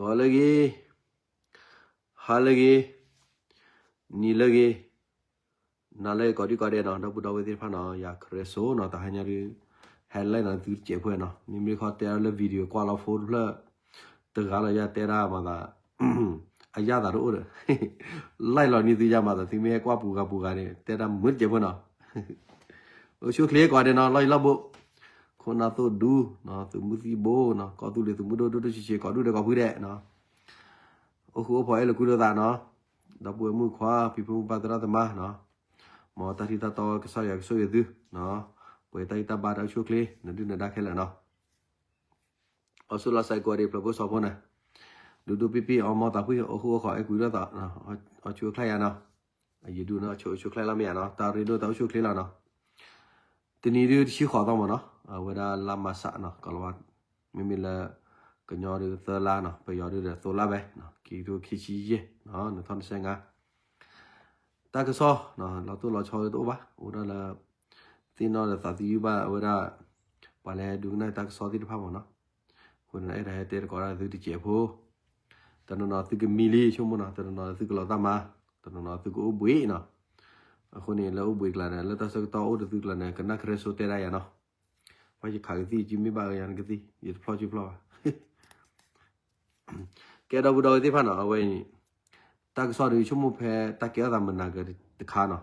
ဂီၤလၢအဂ့ၤ, ဟါလၢအဂ့ၤ, နံၤလၢအဂ့ၤ, နၤလၢအဂ့ၤ ကိးဒံကိးဒဲးနီၤ ဒီပုၢ်ဒီဝဲၢ်သ့ၣ်တဖၣ်နီၤ ယၤခရၢစိနီၤ တဟါညါဒုး ဟဲလဲၤနီၤသုတစဲးဖိနီၤ မ့မ့ၢ်ခီတဲလၢ video ကွၢ်လီၤဖိတဖျၢၣ် တဂၤလီၤယၤတဲဒၣ်မၤသး အယၣ်သးတအိၣ်ဒီး လဲၤလီၤန့ၢ်သုယၤမၤသး သုမ့ၢ်ဟဲကွၢ်ပူၤဂၤပူၤဂၤန့ၣ် တဲဒၣ်မုာ်တစဲးဖိနီၤ အိၣ်ဆူၣ်အိၣ်ချ့ကိးဂၤဒဲးနီၤ လီၢ်ယံၤလီၢ်ဘူး, ခိၣ်နၢ်သိၣ်ဒူ, သုးမုၢ်သံၣ်ဘိ, ကီၢ်သူလ့ၤသုးမုၢ်ဒိၣ်ဒိၣ်ဒိၣ်ဆံးဆံး ကိးဒူၣ်ဒဲးကိးဖုဒဲးနီၤ, အိၣ်ဃူအိၣ်ဖိးအဲၣ်လၢကွံလိာ်သးနီၤ, ဒီပုၢ်ဝဲၢ်မုၣ်ခွါ ဖံဖုမုၣ်ပၢ်သရၣ်သမါနီၤ, မ်တၢ်ထံၣ်တၢ်တီကစၢ်ယွၤကဆိၣ်ဂ့ၤသု, ပှဲၤတၢ်ဂံၢ်တၢ်ဘါတၢ်အိၣ်ဆူၣ်အိၣ်ချ့ နဒုၣ်နဒါခဲလၢာ်နီၤ အီၣ်ဆူၣ်လီၤစဲးကိးဂၤဒဲး ဖျၢၣ်ဖိစီၤဖိန့ၣ်, ဒူဒူပံပံ အီမီၢ်သးဖှံ အိၣ်ဃူအိၣ်ဖိး အဲၣ်ကွံလိာ်သး, အီၣ်ဆူၣ်အိၣ်ချ့ယၤနီၤ, အယံၤဒူၣ်န့ၣ် အီၣ်ဆူၣ်အိၣ်ချ့လီၤမ့ၢ်ယၤနီၤ, တၢ်ရ့ဒိၣ်တၢ်အိၣ်ဆူၣ်အိၣ်ချ့လီၤနီၤ, တနံၤဒုးတဆံဃိးသီမ့ၢ်နီၤ, အဝဲဒၣ်လါမၢ်ၡးနီၤ ကီၤလၤဝါ, မ့မ့ၢ်လၢ ကညီဒုးသၢလါနီၤ, ပယီၤဒုးဒီးသိလါဝဲ, ခံကထိခံဆံယဲၢ်, နံၣ်ထီၣ်နဆဲငါ တၢ်ကစီၣ် လီၤတိၢ်လီၤဆီတအိၣ်ဘၣ်, အိၣ်ဒၣ်လၢ သ့ၣ်နီၣ်ဒီးသးသယုၢ်ဘၣ်ဝဲဒၣ် ပှၤလၢဒုးကနၣ်တၢ်ကစီၣ်သ့ၣ်တဖၣ်မ့ၢ်နီၤ, အဃိန့ၣ် အဲၣ်ဒိးဟဲတဲသကိးဒၣ်သုတစဲးဖိ, တနီၤနီၤသုကမံလံ ဆိကမိၣ်နီၤ, တနီၤနီၤသုကလီၤတၢ်မၤ, တနီၤနီၤသုကအိၣ်ဘှံးနီၤ, အဃိန့ၣ် လၢအိၣ်ဘှံးကျါန့ၣ် လၢတၢ်ဆၢကတီၢ်အိၣ်ဒီးသုကျါန့ၣ် ကနၣ်ခရၢစိတဲဒၣ်ယၤနီၤ, ပှၤယခးကသံၣ် ယမ့ၢ်ဘၣ်ယၤနကသံၣ် ယတဖျီၣ်ကဖျီၣ်ဘၣ် ကဲဒီပုၢ်ဒီဝဲၢ်သ့ၣ်တဖၣ်နီၤ, အဝဲအံၤ တၢ်ကစီၣ်ဒုးဆိကမိၣ်ဖဲတၢ်ကဲထီၣ်သးမုၢ်နၤကတခါနီၤ,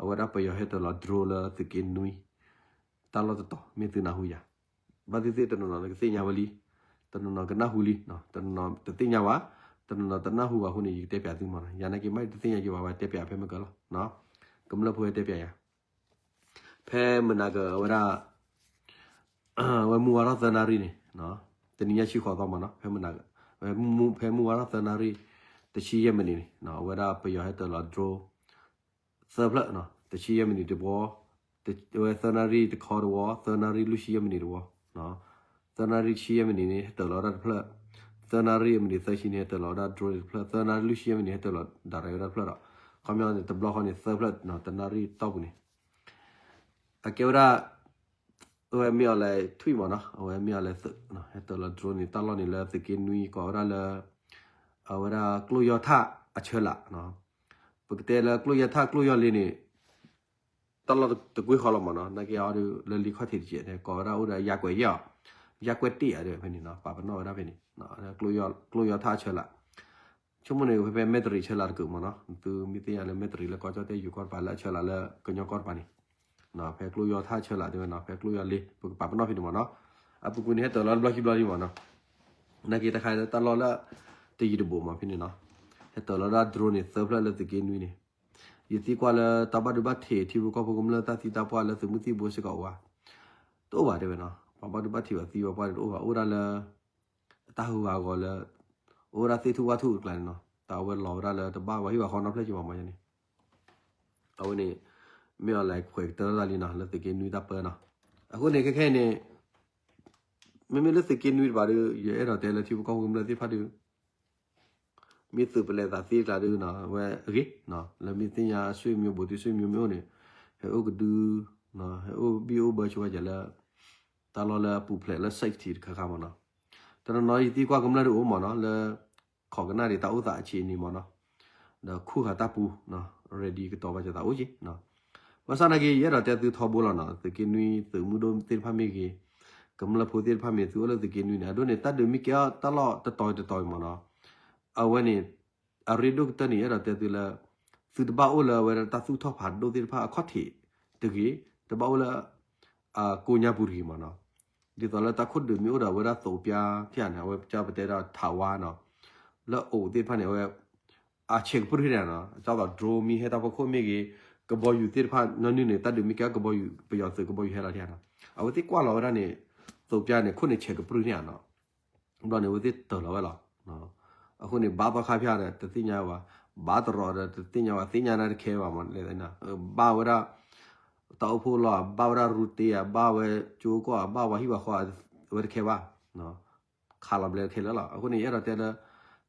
အဝဲဒၣ်ပယီၤဟဲတၢၤလီၤ drone လၢသုးက့နွံ, တၢ်လီၢ်တတီၤ မ့ၢ်သုနၢ်ဟူယၤ, ဘၣ်သ့ၣ်သ့ၣ်တနီၤနီၤကသ့ၣ်ညါဝဲလံ, တနီၤနီၤကနၢ်ဟူလံ, တနီၤနီၤတသ့ၣ်ညါဘၣ်, တနီၤနီၤတနၢ်ဟူဘၣ်အဃိန့ၣ် ယကတဲပၠးသုမ့ၢ်နီၤ, ယၤနာ်က့မ့ၢ်တသ့ၣ်ညါက့ၤဘၣ် ဝဲတဲပၠးဖဲမ့ၢ်ကလီၤ, ကမျၢၢ်ဖိတဲပၠးယၤ ဖဲမုၢ်နၤက အဝဲဒၣ် ဝဲမုၢ်ဝါထီၣ်သၢနၣ်ရံၣ်န့ၣ်, တနံၤညါဆံဃိးသီမ့ၢ်နီၤ, ဖဲမုၢ်နၤက ဖဲမုၢ်ဝါထီၣ်သၢနၣ်ရံၣ် တဆံယဲၢ်မံးနံးန့ၣ် အဝဲဒၣ်ပယီၤဟဲတၢၤလီၤ drone သၢဖျၢၣ်, တဆံယဲၢ်မံးနံးတဝီ, ဝဲသၢနၣ်ရံၣ်တခီတဝီ, သၢနၣ်ရံၣ်လွံၢ်ဆံယဲၢ်မံးနံးတဝီ, သၢနၣ်ရံၣ်ဆံယဲၢ်မံးနံးန့ၣ် ဟဲတၢၤလီၤဝဲဒၣ်တဖျၢၣ်, သၢနၣ်ရံၣ်အမံးနံးသၢဆံန့ၣ် ဟဲတၢၤလီၤဝဲဒၣ် drone တဖျၢၣ်, သၢနၣ်ရံၣ်လွံၢ်ဆံယဲၢ်မံးနံး ဟဲတၢၤလီၤ direct ဝဲဒၣ်တဖျၢၣ်ဒီး ခီပညီန့ၣ် တဘျီဃီန့ၣ် သၢဖျၢၣ် တနၣ်ရံၣ်တီၢ်ပူၤန့ၣ် အကဲဝဲဒၣ် အဝဲမ့ၢ်အီၤလဲၤထွံၣ်မ့ၢ်နီၤ, အဝဲမ့ၢ်အီၤလဲၤသုး ဟဲတၢၤလီၤ drone န့ၣ် တၢ်လီၢ်န့ၣ်လၢသုးက့နွံ ကိးဝဲဒၣ်လၢ အဝဲဒၣ်ကျိယီၤထၣ်အဆၢလး, ပကတဲလၢကျိယီၤထၣ်ကျိယီၤလ့န့ၣ် တၢ်လီၢ်တကွ့ၢ်ဃီလီၤမ့ၢ်နီၤ, နာ်က့အီၤဒုးလၢလံာ်ခီၣ်ထံးတကဲး ကိးဝဲဒၣ်အိၣ်ဒီးယၤကွဲးယဲၢ်အီၤ, ယၤကွဲးတ့ၢ်ဧါဒီးဖဲန့ၣ်နီၤ, ပာ်ပနီၣ်ဝဲဒၣ်ဖဲန့ၣ်, ကျိယီၤထၣ်အဆၢလး ဆိကမိၣ်န့ၣ် ဖဲဖဲမဲၣ်တရံးဆၢလးတကုးမ့ၢ်နီၤ, သုမ့ၢ်သ့ၣ်ညါလၢ မဲၣ်တရံးလၢကီၢ်ကၠီၣ်တဲၣ် ယိၤကီၢ်တပၤ လၢအဆၢလးလၢကညီကီၢ်တပၤန့ၣ်, ဖဲကျိယီၤထၣ်ဆၢလးတဲဝဲနီၤ, ဖဲကျိယီၤလ့ ပကပာ်ပနီၣ်ဖဲန့ၣ်မ့ၢ်နီၤ, အပူၤကွံာ်န့ၣ် ဟဲတၢၤလီၤတဘျီခံဘျီလံမ့ၢ်နီၤ, နာ်က့တၢ်ခါလၢတၢ်လီၢ်လၢ တယံၤတဘူးမ့ၢ်ဖဲန့ၣ်နီၤ, ဟဲတၢၤလီၤဒၣ် drone န့ၣ် သၢဖျၢၣ်လၢသုးက့နွံန့ၣ်, ယသံကွၢ်လၢတၢ်ဘၣ်ဒိဘၣ်ထံး ထံဖိကီၢ်ဖိကမျၢၢ်တၢ်သံတၢ်ပှၢ်လၢသုးမုၢ်သံၣ်ဘိစ့ၢ်ကီးအိၣ်ဧါ, တအိၣ်ဘၣ်တဲဝဲနီၤ, ပှၤဘၣ်ဒိဘၣ်ထံးဘၣ်သံဘၣ်ပှၢ်တအိၣ်ဘၣ် အိၣ်ဒၣ်လၢ တၢ်ဟူးဂၤအဂီၢ်လၢ အိၣ်ဝဲဒၣ်သ့ၣ်ထူၣ်ဝၣ်ထူၣ်အကျါန့ၣ်နီၤ, တၢ်အဝဲလီၤဝဲဒၣ်လၢတဘၣ်ပှၤဟံၣ်ပှၤဃီနီတဖျၢၣ်က့ၤဘၣ်မ့ၢ်န့ၣ်, အဝဲန့ၣ် မ့ၢ်အီၤလဲၤခွဲးကတၢၢ်တၢ်လံနီၤ လၢသုးက့နွံတၢ်ပၢနီၤ, အဃိန့ၣ်ခဲခဲအံၤန့ၣ် မ့မ့ၢ်လၢသုးက့နွံတပၤဒီး ယအဲၣ်ဒိးတဲလၢထံဖိကီၢ်ဖိကမျၢၢ်သ့ၣ်တဖၣ်ဒီး မ့ၢ်သုးပလဲၤသးသ့တကျါဒီးနီၤ အဝဲအဂ့ၤ, လၢမ့ၢ်သ့ၣ်ညါဆွေမျိုးဘူးတံၢ်ဆွေမျိုးမ့ၢ်အိၣ်န့ၣ် ဟဲအိၣ်ကဒု, ဟဲအိၣ်ဘံၣ်အိၣ်ဘၢဆိဝဲကဲလၢ တၢ်လီၢ်လၢအပူၤဖျဲးလၢ safety တခါခါမ့ၢ်နီၤ, တနီၤနီၤယသံကွၢ်ကမျၢၢ်တအိၣ်မ့ၢ်နီၤ လၢ ခိးကနၣ်ဒံးတၢ်အိၣ်သးအဆံးအနံၤမ့ၢ်နီၤ, ဒီးခူၣ်ဃာ်တၢ်ပူၤ ready ကတီၤဘၣ်ကသးအိၣ်က့ၤ, ဘၣ်ဆၣ်နာ်က့ ယအဲၣ်ဒိးတဲသုထီဘိလီၤနီၤ သုးက့နွံသုးမုၢ်ဒိၣ်သ့ၣ်တဖၣ်မ့ၢ်ဂ့ၤ, ကမျၢၢ်ဖိသ့ၣ်တဖၣ်မ့ၢ်သုအိၣ်လၢသုးက့နွံန့ၣ် အဒိန့ၣ် တၢ်ဒုးမ့ၢ်ကဲထီၣ်တၢ်လီၢ်တတီၤတတီၤအံၤမ့ၢ်နီၤ, အဝဲန့ၣ် အရ့ဒိၣ်ကတၢၢ်န့ၣ် ယအဲၣ်ဒိးတဲသုလၢ သုတဘၣ်အိၣ်လၢအဝဲဒၣ်တၢ်သူၣ်ထီၣ်ဖးဒိၣ်သ့ၣ်တဖၣ်အခီၣ်ထံးတဂ့ၤ, တဘၣ်အိၣ်လၢ အကိညါပူၤတဂ့ၤမ့ၢ်နီၤ, ဒ်သိးလၢတၢ်ခိၣ်ဒုးမ့ၢ်အိၣ်ဒီးအဝဲဒၣ်သိးပျါဖဲန့ၣ် အဝဲကပတဲဒီးထးဝါနီၤ, လၢအိၣ်သ့ၣ်တဖၣ်န့ၣ် အဝဲ အဆဲးကပြုၢ်န့ၣ်နီၤ, ကသိး drone မ့ၢ်ဟဲတၢ်ဖီခိၣ်မ့ၢ်ဂ့ၤ, ကဘီယူၤသ့ၣ်တဖၣ်နီၢ်နုၢ်န့ၣ် တၢ်ဒုးမ့ၢ်ကဲကဘီယူၤ ပယီၤသုးကဘီယူၤဟဲလီၤထဲနီၤ, အဝဲသ့ၣ်ကွၢ်လီၤဝဲဒၣ်န့ၣ် သိးပျါန့ၣ် ခိၣ်န့ၣ်ဆဲးကပြုၢ်န့ၣ်နီၤ ဘျီန့ၣ် အဝဲသ့ၣ်တၢၤလီၤဝဲလီၤ. အဃိန့ၣ် ဘါသီခါဖျါဒီး တသ့ၣ်ညါဘၣ်, ဘါတရီဒီး တသ့ၣ်ညါဘၣ်, သ့ၣ်ညါနၤတခဲဘၣ်မး, ဘၣ်ဝဲဒၣ် တၢ်အိၣ်ဖှိၣ်လီၤ, ဘၣ်ဝဲဒၣ်ရူတ့ဧါ, ဘၣ်ဝဲကၠိကီၢ်ဧါ, ဘၣ်ဝဲဟံၣ်ဝဲဃီဧါ, အဝဲတခဲဘၣ်. ခးလီၤဘျဲတခဲလၢာ်လီၤ. အဃိန့ၣ် ယအဲၣ်ဒိးတဲလၢ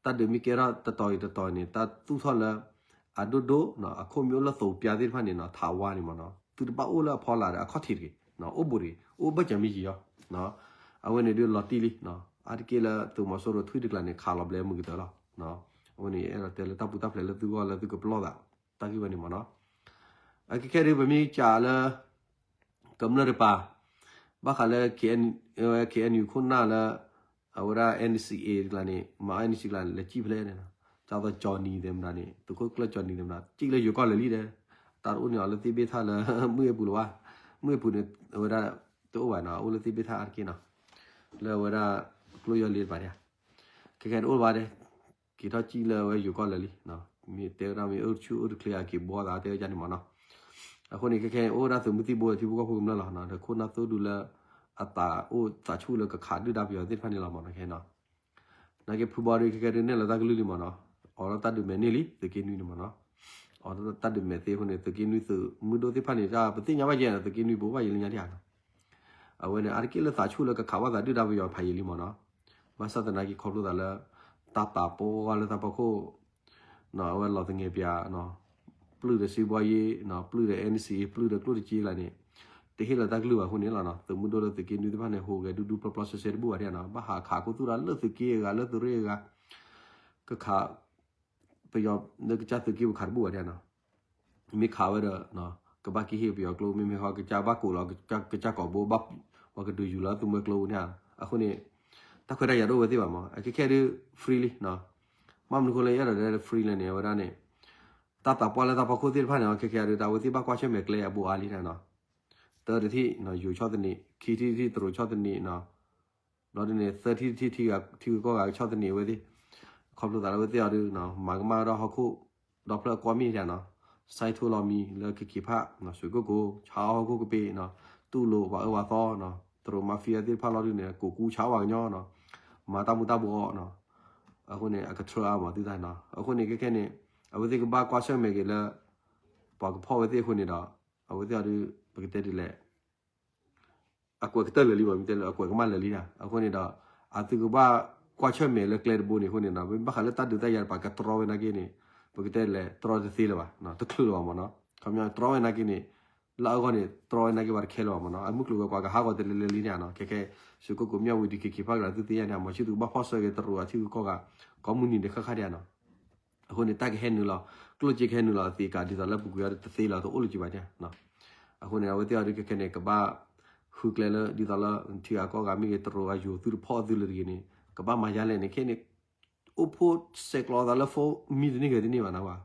တၢ်ဒုးမ့ၢ်ကဲထီၣ်တတီၤအံၤတတီၤအံၤန့ၣ် တၢ်သူၣ်ထီၣ်လၢ အဒိၣ်ဒိၣ် အခိၣ်မ့ၢ်အိၣ်လၢသိးပျါသ့ၣ်တဖၣ်န့ၣ်နီၤ, ထးဝါန့ၣ်မးနီၤ, သုတဘၣ်အိၣ်လၢအဖီလာ်ဒီးအခီၣ်ထံးတဂ့ၤ, အိၣ်ဘူးတဂ့ၤ, အိၣ်ဘၣ်စၢၤမ့ၢ်ယံာ်အီၤ. အဝဲန့ၣ်ဒုးလီၤတံၢ်လံ. အါတက့ၢ်လၢသုးမီၤစိရိၤထွံၣ်တကျါန့ၣ် ခးလီၤဘျဲမုၢ်ကတၢၢ်လီၤ. အဝဲန့ၣ် ယအဲၣ်ဒိးတဲလၢတၢ်ပူၤတၢ်ဖျဲးလၢသုဂီၢ်လၢသုကပလီၢ်သး တၢ်ဂ့ၢ်ဝဲန့ၣ်မ့ၢ်နီၤ. အခဲခဲဒုး ပမ့ၢ်ကးလၢ ကမျၢၢ်တပၤ ဘၣ်ဃးလၢ K N ဝဲ K N U ခိၣ်နၢ်လၢ အဝဲဒၣ် N C A တကျါန့ၣ် မၤ N C A တကျါန့ၣ် လဲၤစံၣ်ဖဲလဲၣ်န့ၣ်နီၤ, ကၢ်သိးကၠီနံၤသဲမတၤန့ၣ် သုးခိၣ်ကျၢၢ်ကၠီနံၤသဲမတၤ စံၣ်လၢယိၤကီၢ်လၢာ်လံဒီး တၢ်တအိၣ်န့ၣ်အီၤလၢသ့ၣ်ဘ့ၣ်ထၣ်လၢ မုၢ်အ့ပူၤလၢၤဘၣ်, မုၢ်အ့ပူၤန့ၣ် အဝဲဒၣ် တအိၣ်ဘၣ်နီၤ, အိၣ်လၢသ့ၣ်ဘ့ၣ်ထၣ်အါတက့ၢ်နီၤ, လၢအဝဲဒၣ် ကျိယီၤလ့တပၤဒၣ် ခဲခဲတအိၣ်ဘၣ်ဒီး က့ၤထီၣ်စံၣ်လၢအဝဲယိၤကီၢ်လၢာ်လံ, မ့ၢ်တဲဝဲဒၣ်မ့ၢ်အိၣ်ဆူၣ်အိၣ်တချ့အက့ၤဘှီသးတဲဝဲဒ်န့ၣ်မ့ၢ်နီၤ. အဃိန့ၣ် ခဲခဲန့ၣ် အိၣ်ဝဲဒၣ်သုးမုၢ်သံၣ်ဘိထံဖိကီၢ်ဖိကမျၢၢ်လီၤ, ဒီးခိၣ်နၢ်သိၣ်ဒူလၢ အသးအိၣ်သးဆူၣ်လၢကခးဒုၣ်ဒါပယီၤသ့ၣ်တဖၣ်န့ၣ်လီၤမ့ၢ်နီၤ, ခဲခဲနီၤ. နာ်က့ဖုဘီဒီး ခဲခဲဒုးနဲၣ်လီၤတၢ်ကလုၢ်လံမ့ၢ်နီၤ, အိးထီၣ်တၢ်ဒုးမဲာ်န့ၢ်လံ သုးက့နွံန့ၣ်မ့ၢ်နီၤ, အိးထီၣ်တၢ်ဒုးမဲာ်သ့အဃိန့ၣ် သုးက့နွံသုးမုၢ်ဒိၣ်သ့ၣ်တဖၣ်န့ၣ် တၢ်ပသ့ၣ်ညါဘၣ်ယဲနီၤ, သုးက့နွံပအိၣ်ဘၣ်ယဲလၢညါဒံးဧါနီၤ. အဝဲန့ၣ် အါတက့ၢ်လၢသးဆူၣ်လၢကခးဘၣ်သးဒုၣ်ဒါပယီၤဖးယံာ်လံမ့ၢ်နီၤ, ဘၣ်ဆၣ်သနာ်က့ခီဖျိသးလၢ တၢ်သးပှၢ်လၢတၢ်ဖီခိၣ် အဝဲလီၤသငဲးပၠး ပျုၢ်ဒီးစံဘီယ့ ပျုၢ်ဒီး N C A ပျုၢ်ဒီးကျိၣ်တစ့ကျါန့ၣ် တဟ့ၣ်လီၤတၢ်ကလုၢ်ဘၣ်အဃိန့ၣ်လီၤ, သုးမုၢ်ဒိၣ်လၢသုးက့နွံသ့ၣ်တဖၣ်န့ၣ် ဟူးဂဲၤဒူဒူပျီပျီစဲစဲတဘူၣ်ဘၣ်ဒံးဧါနီၤ, ဘၣ်ဟးခးခိၣ်သူၣ်တၢ်လၢသုးက့အဂၤလၢသုးရ့ၣ်အဂၤ ကခး ပယီၤလၢကစၢ်သုးက့ပခးတဘူၣ်ဘၣ်ဒံးဧါနီၤ. မ့ၢ်ခးဝဲဒီး ကဘၣ်က့ၤဟ့ၣ်ပယီၤကျိ မ့မ့ၢ်ဟီကစၢ်ဘၣ်ကိးလီၤ ကစၢ်ကိာ်ဘိဘၣ် ပှၤကဒုးယူၤလီၤသုးမွဲကျိန့ၣ်ဧါ, အဃိန့ၣ် တၢ်ခွဲးတၢ်ယာ်တအိၣ်ဝဲသ့ၣ်ဘၣ်မ့ၢ် အခဲခဲဒုး free လံနီၤ, ဘၣ်မနုၤဃိလၢယအဲၣ်ဒိးတဲ free လဲၣ်န့ၣ် အဝဲဒၣ်န့ၣ် တၢ်သးပှၢ်လၢတၢ်ဖီခိၣ်သ့ၣ်တဖၣ်န့ၣ် အခဲခဲဒုး တၢ်ဝဲသ့ၣ်ဘၣ်ကွၢ်ဆၢၣ်မဲာ်ကျဲအဘူးအါလံနီၤ, တၢတထံၣ် ယိၤဆီၣ်သနံး ခံထံၣ်တထံၣ်တရူးဆီၣ်သနံးနီၤ ဘျီဒုန့ၣ် သၢထံၣ်တထံၣ် ထံဂၤကီၢ်ဂၤကဆီၣ်သနံးအဝဲသ့ၣ်, ခီဖျိသးလၢအဝဲသ့ၣ်အီၤဒုး မၤကမၣ်ဝဲဒၣ်ဟီၣ်ခိၣ် ဒီဖျၢၣ်အကွီၢ်မ့ၢ်ဒံးနီၤ, စဲးထိၣ်လီၤမံၤလၢကက့ၤဖး ဆွ့ၣ်ကိၣ်ကိၤ ဆါအီၣ်ဟီၣ်ခိၣ်ကပ့ၤနီၤ, တူၢ်လိာ်ပှၤအၢပှၤသီနီၤ, တရူး mafia သ့ၣ်တဖၣ်လီၤဒုန့ၣ် ကိးကူဆါဝဲကညီနီၤ, မၤတၢ်မူၤတၢ်ဘှီးနီၤ, အဃိန့ၣ် အကထြၢအါမးသုတၢ်နီၤ, အဃိန့ၣ် ခဲခဲန့ၣ် အဝဲသ့ၣ်ကဘၣ်ကွၢ်ဆၢၣ်မဲာ်က့ၤလၢ ပှၤကဖီၣ်ဝဲသ့ၣ်အဃိန့ၣ်ဒီး အဝဲသ့ၣ်အီၤဒုး ပကတဲဒ်လဲၣ် အကွဲးကတၢၢ်လၢာ်လံမး မ့ၢ်တဲလၢအကွဲးကမၣ်လၢာ်လံနီၤ, အဃိန့ၣ်ဒီး အသုကဘၣ်ကွၢ်ဆၢၣ်မဲာ်လၢကျဲတဘိန့ၣ်အဃိန့ၣ်ဒီး ဘၣ်ဃးလၢတၢ်ဒုးတၢ်ယၤတပၤကတြီဝဲနာ်က့န့ၣ် ပကတဲလဲၤတြီတသ့လၢၤဘၣ် တချုးလၢၤဘၣ်မ့ၢ်နီၤ, ခီပညီတြီဝဲနာ်က့န့ၣ် လၢအဂီၢ်န့ၣ် တြီဝဲနာ်က့ဘၣ်တခဲလၢၤဘၣ်မ့ၢ်နီၤ, အမုၢ်ကျိၤဝဲၤကွာ်ကဟးဂီၤတလၢလၢလံန့ၣ်နီၤ, ခဲခဲ ဆွ့ၣ်ကိၣ်ကိၤ မၠၣ်ဝတံၤ ကက့ၤဖးကရၤ သုသ့ၣ်ညါန့ၣ် မၤဆူၣ်သုကဘၣ်ဖီၣ်ဆၢက့ၤတရူးအထံဂုၤကီၢ်ဂၤ ကိးမုၢ်နံၤဒဲးဃၣ်ဃၣ်ဒံးနီၤ အဃိန့ၣ် တၢ်ကဟဲနုာ်လီၤ ကျိၣ်စ့ကဟဲနုာ်လီၤအသံးကး ဒ်သိးလၢပူၤကွံာ်အီၤတသ့လၢၤ တအိၣ်လၢၤကံဘၣ်ဒံးနီၤ, အဃိန့ၣ် အဝဲသ့ၣ်အီၤဒုးခဲခဲန့ၣ် ကဘၣ်ဃုကျဲလၢ ဒ်သိးလၢ ထံဂၤကီၢ်ဂၤမ့ၢ်ဂ့ၤ တရူးအယိၤသုတဖီၣ်သုလၢၤတဂ့ၤန့ၣ် ကဘၣ်မၤယါလဲၣ်န့ၣ် ခဲန့ၣ် အိၣ်ဖှိၣ်ဆဲးကျိးသးလၢ phone မံတန့ၢ်ဂ့ၤတန့ၢ်ဘၣ်နီၤ,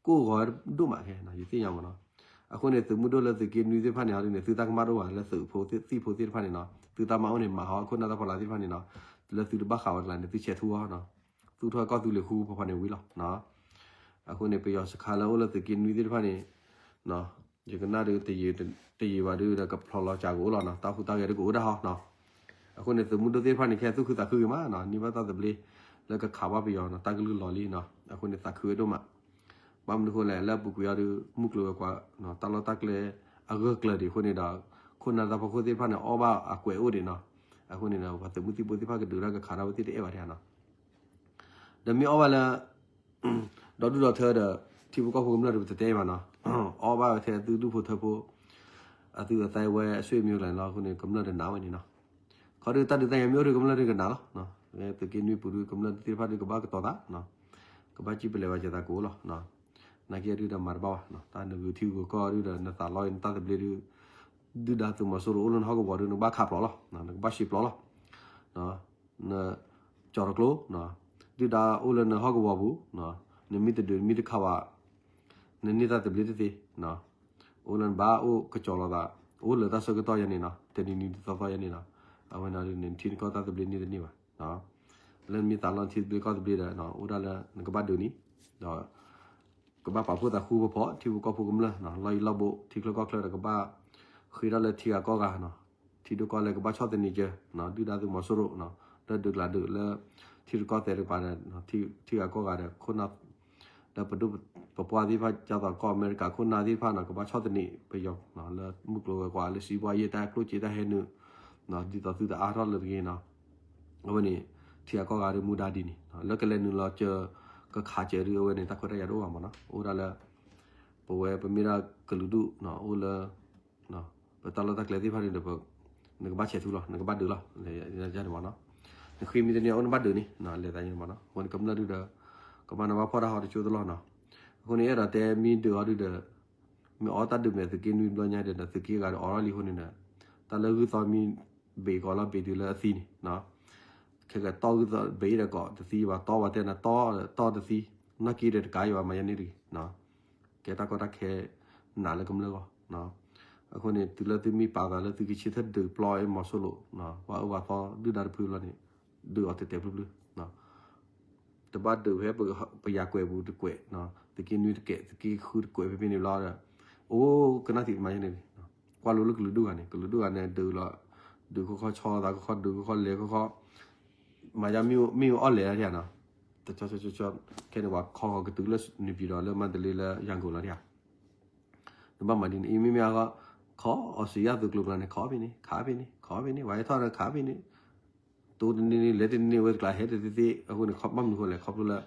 ကိၢ်ဂီၤဒိၣ်မးခဲ ယသ့ၣ်ညါမ့ၢ်နီၤ, အဃိန့ၣ် သုးမုၢ်ဒိၣ်လၢသုးက့နွံသ့ၣ်တဖၣ်န့ၣ်အီၤဒုးန့ၣ် သုတၢ်ကမၣ်တအိၣ်ဘၣ် လၢသုးဖိသံၣ်ဖိသ့ၣ်တဖၣ်န့ၣ်နီၤ, သုတၢ်မၤအိၣ်န့ၣ် မၤဟီၣ်ခိၣ်နၢ်တၢ်ဖီလာ်သ့ၣ်တဖၣ်န့ၣ်နီၤ, လၢသုတဘၣ်ဃးဝဲတကျါန့ၣ် သုဆဲးထူအီၤနီၤ, သူၣ်ထီၣ်ကီၢ်သူလ့ၤဃူဖီဖီန့ၣ်ဝံၤလီၤ အဃိန့ၣ် ပယီၤစခါလၢအိၣ်လၢသုးက့နွံသ့ၣ်တဖၣ်န့ၣ် ယကနၣ်ဒုး တယံာ်ဘၣ်ဒုးဒီး ကဖျိးလီၤစှၤကအိၣ်လီၤနီၤ, တၢ်ဟူးတၢ်ဂဲၤဒုးကအိၣ်ဒၣ်ဟီနီၤ, အဃိန့ၣ် သုးမုၢ်ဒိၣ်သ့ၣ်တဖၣ်န့ၣ် ခဲသူၣ်ခုသးခုဂ့ၤမးနီၤ, န့ၢ်ဘၣ်တၢ်သဘျ့ လၢကခးဘၣ်ပယီၤနီၤ, တၢ်ကလုၢ်လီၤလံနီၤ, အဃိန့ၣ် သးခုဝဲဒိၣ်မး, ဘၣ်မနုၤအဃိလဲၣ် လၢအပူၤကွံာ်အီၤဒုး မုၢ်ကျိၤဝဲၤကွာ် တၢ်လီၢ်တၢ်ကျဲ အဂၢၢ်ကျၢၤဒံးအဃိန့ၣ်ဒီး ခိၣ်နၢ်တၢ်ဖီခိၣ်သ့ၣ်တဖၣ်န့ၣ် အီၣ်ဘၣ်အကွဲးအိၣ်ဒံးနီၤ, အဃိန့ၣ်ဒီး ပှၤသုးမုၢ်သံၣ်ဘိသ့ၣ်တဖၣ်ကဒုးတၢ်ကခးတၢ်ဝဲသ့ၣ်တအဲၣ်ဘၣ်ဒံးနီၤ ဒီးမ့ၢ်အီၣ်ဘၣ်လၢ ဒီဒူၣ်ဒီထၢဒီး ထံဖိကီၢ်ဖိကမျၢၢ်ဒီး ပတတဲအံၤဘၣ်နီၤ, အီၣ်ဘၣ်ဝဲထဲအသုဒူၣ်ဖိထၢဖိ အသုးအသးဝဲအဆွေမျိုးကျါန့ၣ်လီၤ, အဃိန့ၣ် ကမျၢၢ်တနာ်ဝဲန့ၣ်နီၤ, ခီဒုးတၢ်ဒုးတၢ်ယၤမ့ၢ်အိၣ်ဒုးကမျၢၢ်ဒုးကနာ်လီၤ, သုးက့နွံပူၤဒုးကမျၢၢ်သ့ၣ်တဖၣ်ဒုးကဘၣ်ကတီၤသး, ကဘၣ်စံၣ်ပလဲၤဝဲကသးကအိၣ်လီၤ, နာ်က့ဒုးဒီးမၤတဘၣ်ဘၣ်, တၢ်နဂုာ်ထံဂုာ်ကီၢ်ဒုးဒီး နသးလီနတၢ်သဘျ့ဒုး ဒုၣ်ဒါသုးမီၤစိရိၤအိၣ်လၢနဟီၣ်ကဝီၤဒုး နကဘၣ်ခးပျီလီၤ, နကဘၣ်ရှဲပျီလီၤ နကၠီၤတကျိ, ဒုၣ်ဒါအိၣ်လၢနဟီၣ်ကဝီၤပူၤ, နမ့ၢ်တဒုးနမ့ၢ်တခးဘၣ်, နန့ၢ်တၢ်သဘျ့တသ့, အိၣ်လၢနဘၣ်အိၣ်ကစီၤလိာ်သး, အိၣ်လၢတၢ်ဆၢကတီၢ်ယၤန့ၣ်နီၤ, တနံၤနံၤတသီသီယၤန့ၣ်နီၤ, အဝဲန့ၣ်ဒုးန့ၣ် နထံနကီၢ်တၢ်သဘျ့န့ၢ်တန့ၢ်ဘၣ်, လၢနမ့ၢ်သးလီနထံသဘျ့ကီၢ်သဘျ့ဒီး အိၣ်ဒၣ်လၢနကဘၣ်ဒုးန့ၣ်, ဒီး ကဘၣ်ပာ်ဖှိၣ်သးဃူဖိဖီ ထံဖိကီၢ်ဖိကမျၢၢ် လီၢ်ယံၤလီၢ်ဘူး ထံချၢကီၢ်ချၢဒီး ကဘၣ်ဃ့ထီၣ်လၢထံဂၤကီၢ်ဂၤနီၤ, ထံဒိၣ်ကီၢ်လဲၢ်ကဘၣ်ဆီၣ်သနံးက့ၤ ဒုၣ်ဒါသုးမီၤစိရိၤ လၢဒုးကျးဒုးလၢ ထံတကီၢ်သဲးတကပၤဒီး ထံဂၤကီၢ်ဂၤဒီး ခိၣ်နၢ် ဒီးပဒိၣ်ပပှၢ်သ့ၣ်တဖၣ် ကၢ်သိးကီၢ်အမဲရကၤခိၣ်နၢ်သ့ၣ်တဖၣ်နီၤ ကဘၣ်ဆီၣ်သနံးပယီၤ လၢမုၢ်ကျိၤဝဲၤကွာ်လၢစံးဘှီယဲၢ်တၢ်ကျိၣ်စ့တၢ်ဟဲနုာ် ဒ်သိးသုတအါထီၣ်လၢတဂ့ၤနီၤ အဝဲန့ၣ် ထံဂၤကီၢ်ဂၤဒုးမူဒါဒ်န့ၣ် လၢကလဲၤနုာ်လီၤစၢၤ ကခးစၢၤဒုးအဝဲန့ၣ် တၢ်ခွဲးတၢ်ယာ်တအိၣ်ဘၣ်မးနီၤ အိၣ်ဒၣ်လၢ ပဝဲပမ့ၢ်ဒၣ်ကလုာ်ဒူၣ် အိၣ်လၢ ပတၢ်လီၢ်တၢ်ကျဲသ့ၣ်တဖၣ်န့ၣ်ဒီး နကဘၣ်ဆဲးထူလီၤ နကဘၣ်ဒုးလီၤ န့ၣ်မးနီၤ နဃ့မံတန့ၢ်အအိၣ်နဘၣ်ဒုးန့ၣ် လဲၤသးန့ၣ်မးနီၤ. အဃိန့ၣ်ကမျၢၢ်ဒုဒီး ကဘၣ်နဘၣ်ဖှီၣ်တၢ်ဟီတကၠိတလီၢ်နီၤ. အဃိန့ၣ် အဲၣ်ဒိးတဲမ့ၢ်ဒုးအီၤဒုဒီး မ့ၢ်အီတၢ်ဒုးမဲာ်သုးက့နွံတဘျီညါဒီး သုးက့ဂၤဒီးအီထီၣ်လံအဃိန့ၣ်ဒီး တၢ်လၢဂုၢ်သီမ့ၢ်ဘ့ၣ်ကီးလီၤ ဘ့ၣ်တုၤလၢအသံန့ၣ် ခဲကတီၢ်ဂုၢ်သီဘ့ၣ်ဒီးကီးတသံဘၣ် တီဘၣ်တဲနၤ တီတီတသံ နီၢ်က့ဒီးတကးယံၤဘၣ် မၤယါန့ၣ်တဂ့ၤ ကဲတၢ်ကီတၢ်ခဲနးလၢကမျၢၢ်ဂီၢ်. အဃိန့ၣ် တုၤလၢသုမ့ၢ်ပာ်သးလၢသုကဆၢထၢၣ်ဒုးပျီအမီၤစိရိၤ ပှၤအၢပှၤသီဒုၣ်ဒါတဖုဘျီန့ၣ် ဒုးအီၤတဲာ်တဲာ်ဖျုဖျု တဘၣ်ဒုးဖဲပယၤကွဲးပူၤတကွဲး, သုးက့နွံတကဲး သုးက့ဃုတကွဲးဖဲဖဲန့ၣ်ဘျီဒီး အိၣ်ကနၣ်ထံးမၤယါန့ၣ် ကွၢ်လိလၢကလုာ်ဒူၣ်ဂၤန့ၣ် ကလုာ်ဒူၣ်ဂၤန့ၣ် ဒုးလီၤ ဒုးခီခီဆီသးခီခီ ဒုးခီခီလဲၤခီခီ မၤယါမ့ၢ်အိၣ်အီၣ်လဲၤလၢထံဧါနီၤ, တဆီဆီဆီဆီ ခဲန့ၣ်ပှၤခီဃီၤကတုၤလၢနံၤပံၤဒီးလၢမါတလ့လၢယၤကိာ်လီၤထံဧါ, နဘၣ်မၤဒ်န့ၣ် အံၤမ့မ့ၢ်အဂီၢ် ခီအီစံးယၣ်သုးကျိၤကျါန့ၣ် ခီဖဲန့ၣ် ခးဖဲန့ၣ် ခီဖဲန့ၣ် ပှၤဟဲထီၣ်ဒီးခးဖဲန့ၣ် တိတန့ၢ်န့ၣ် လဲၤတန့ၢ်ဝဲတကျါ ဟဲတသ့သ့ အဃိန့ၣ် ဘၣ်မနုၤဃိလဲၣ် ခီဖျိလၢ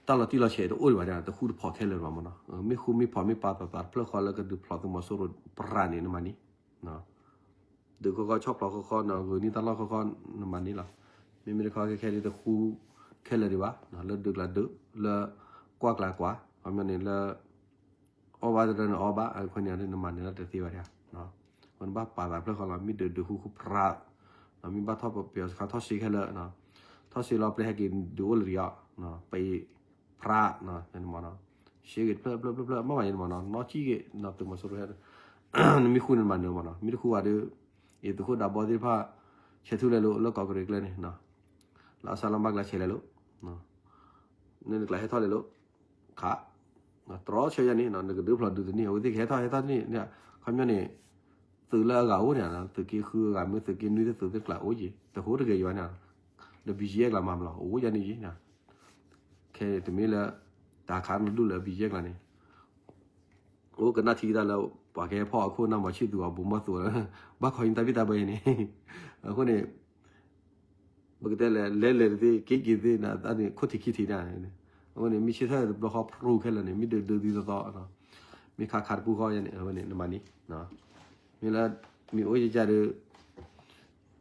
တၢ်လီၤတံၢ်လီၤဆဲးတအိၣ်ဒံးဘၣ် တဃူတဖိးခဲလၢာ်ဘၣ်မနီၤ, မ့ၢ်ဃူမ့ၢ်ဖိးမ့ၢ်ပာ်သးသးတဖျၢၣ်ဃီလၢကဒုးဖျိးသုးမီၤစိရိၤ ပြးန့ၣ် နမၤန့ၢ်, ဒုးခီခီဆီၣ်ဖျိးခီခီနီၤ ဂုာ်န့ၢ်တၢ်လီၢ်ခီခီ နမၤန့ၢ်လီၤ, မ့မ့ၢ်တခီခဲခဲဒ်တဃူခဲလၢာ်ဒံးဘၣ် လၢဒုးကျါဒုး လၢကွၢ်ကျါကွၢ် ခီပညီန့ၣ်လၢ အီၣ်ဘၣ်တရၢန့ၣ်အီၣ်ဘၣ် အဃိန့ၣ်နမၤန့ၢ်လီၤတသ့ဘၣ်ဒံး, အဃိန့ၣ်ဘၣ်ပာ်သးတဖျၢၣ်ဃီလီၤ မ့ၢ်ဒုးဒုးဃူဃူပြး, မ့ၢ်ဘၣ်ထီၣ်ပယီၤစခါထီၣ်စ့ခဲလၢာ်, ထီၣ်စ့လီၤပျဲဟဲက့ၤဒုးအိၣ်လၢယီၤ, ပအံၤ ပြး, စ့ဂ့ၤတဖျၢၣ်ဖျၢၣ်ဖျၢၣ်ဖျၢၣ် မ့ၢ်ဘၣ်ယဲန့ၣ်မနီၤ နီၢ်ကံၣ်ဂ့ၤ သုးမီၤစိရိၤဟဲ နမ့ၢ်ဃူန့ၣ်မၤန့ၢ်မနီၤ မ့ၢ်တဃူဘၣ်ဒီး အံၤသုးခိၣ်ဒးဘီသ့ၣ်တဖၣ် ဆဲးထူလဲၤလိာ် လၢကီၢ်ကရ့ၣ်ကျဲန့ၣ်, လၢအဆါလီၤဘၣ်ကျါဆဲးလဲၤလိာ်, နနကျါဟဲထီၣ်လဲၤလိာ်, ခး, တြီဆၢယါန့ၣ် နကဒုးဖျိးဒုးတန့ၢ် အဝဲသ့ၣ်ကဟဲထီၣ်ဟဲထီၣ်တန့ၢ်, ခီပညီန့ၣ် သုးလၢအဂၤအိၣ်န့ၣ် သုးက့ဃုအဂၤမ့ၢ်သုးက့နွံသုးသ့ၣ်တကျါအိၣ်က့ၤ တဟိတဂ့ၤယၤန့ၣ်, ဒီး ဘီကၠံအဲၣ် ကျါမၤမလီၤ အိၣ်ယါန့ၣ်ယံၤ, ခဲတမ့ၢ်လၢ တၢ်ခးနဒူၣ်လၢ ဘီကၠံအဲၣ် ကျါန့ၣ် အိၣ်ကနၣ်ထံတၢ်လၢ ပှၤကဟဲဖီၣ်အခိၣ်နၢ်မၤဆံၣ်သူအဘူးမီၢ်သူ ဘၣ်ခီယံၤတၢ်ဘံၣ်တၢ်ဘၢအံၤန့ၣ်, အဃိန့ၣ် ပကတဲလဲၣ် လဲၤလဲၤတသ့ က့ၤက့ၤတသ့ အန့ၣ် ခိၣ်ထံးခံထံးန့ၣ်, အဃိန့ၣ် မ့ၢ်ဆၢထၢၣ်တဘျီဃီဖရူခဲလၢာ်န့ၣ် မ့ၢ်ဒုးဒုးသံသီသီ, မ့ၢ်ခးခးတပူၤဃီယါန့ၣ် အဝဲန့ၣ် နမၤန့ၢ်, မ့ၢ်လၢ မ့ၢ်အိၣ်ယကၢ်ဒီး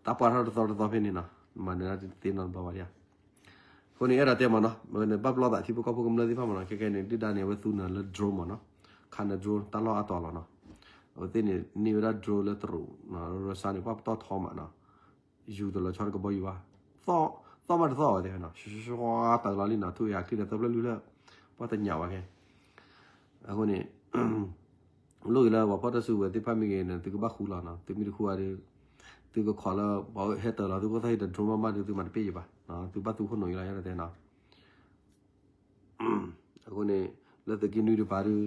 တၢ်ပှၢ်ထီၣ်တသီတသီဖဲန့ၣ်နီၤ နမၤန့ၢ်တသ့နီတဘျီဘၣ်ဒံး, အဃိန့ၣ် အဲၣ်ဒိးတဲမးနီၤ ဘၣ်ပလီၢ်သးထံဖိကီၢ်ဖိကမျၢၢ်သ့ၣ်တဖၣ်မးနီၤ ခဲခဲန့ၣ် ဒုၣ်ဒါန့ၣ် အဝဲသူနၤလၢ drone မးနီၤ, ခးနၤ drone တၢ်လီၢ်အါတီၤလီၤနီၤ, အဝဲသ့ၣ်န့ၣ် န့ၢ်ဝဲဒၣ် drone လၢတရူး ရၢစါန့ၣ် ပှၢ်ပတီၢ်ထီမးနီၤ, ယူၤတလီၤဆီတကဘီယူၤဘၣ်, သီၣ်မးတသီၣ်ဝဲသ့ၣ်နီၤ တၢ်လီၤလံနီၤ ထူၣ်ယၤချံဒီးသၢဖျၢၣ်လွံၢ်ဖျၢၣ်, ပှၢ်တညးဝဲခဲ, အဃိန့ၣ် လိၣ်ဂ့ၤလၢပှၤဖီၣ်တၢ်စုကဝဲၤသ့ၣ်တဖၣ်မ့ၢ်ဂ့ၤန့ၣ် သုကဘၣ်ဃူလီၤနီၤ သုမ့ၢ်တဃူဘၣ်ဒီး သုကခိးလၢ ပှၤဟဲတၢၤလီၤ သုကအိၣ်သၣ်ဟံၣ်ဒီး drone မးမးဒီး သုမၤတပ့ၢ်ယံၤဘၣ်, သုဘၣ်သူခိၣ်နူာ်ယံၤလီၤ ယအဲၣ်ဒိးတဲနီၤ အဃိန့ၣ် လၢသုးက့နွံတပၤဒီး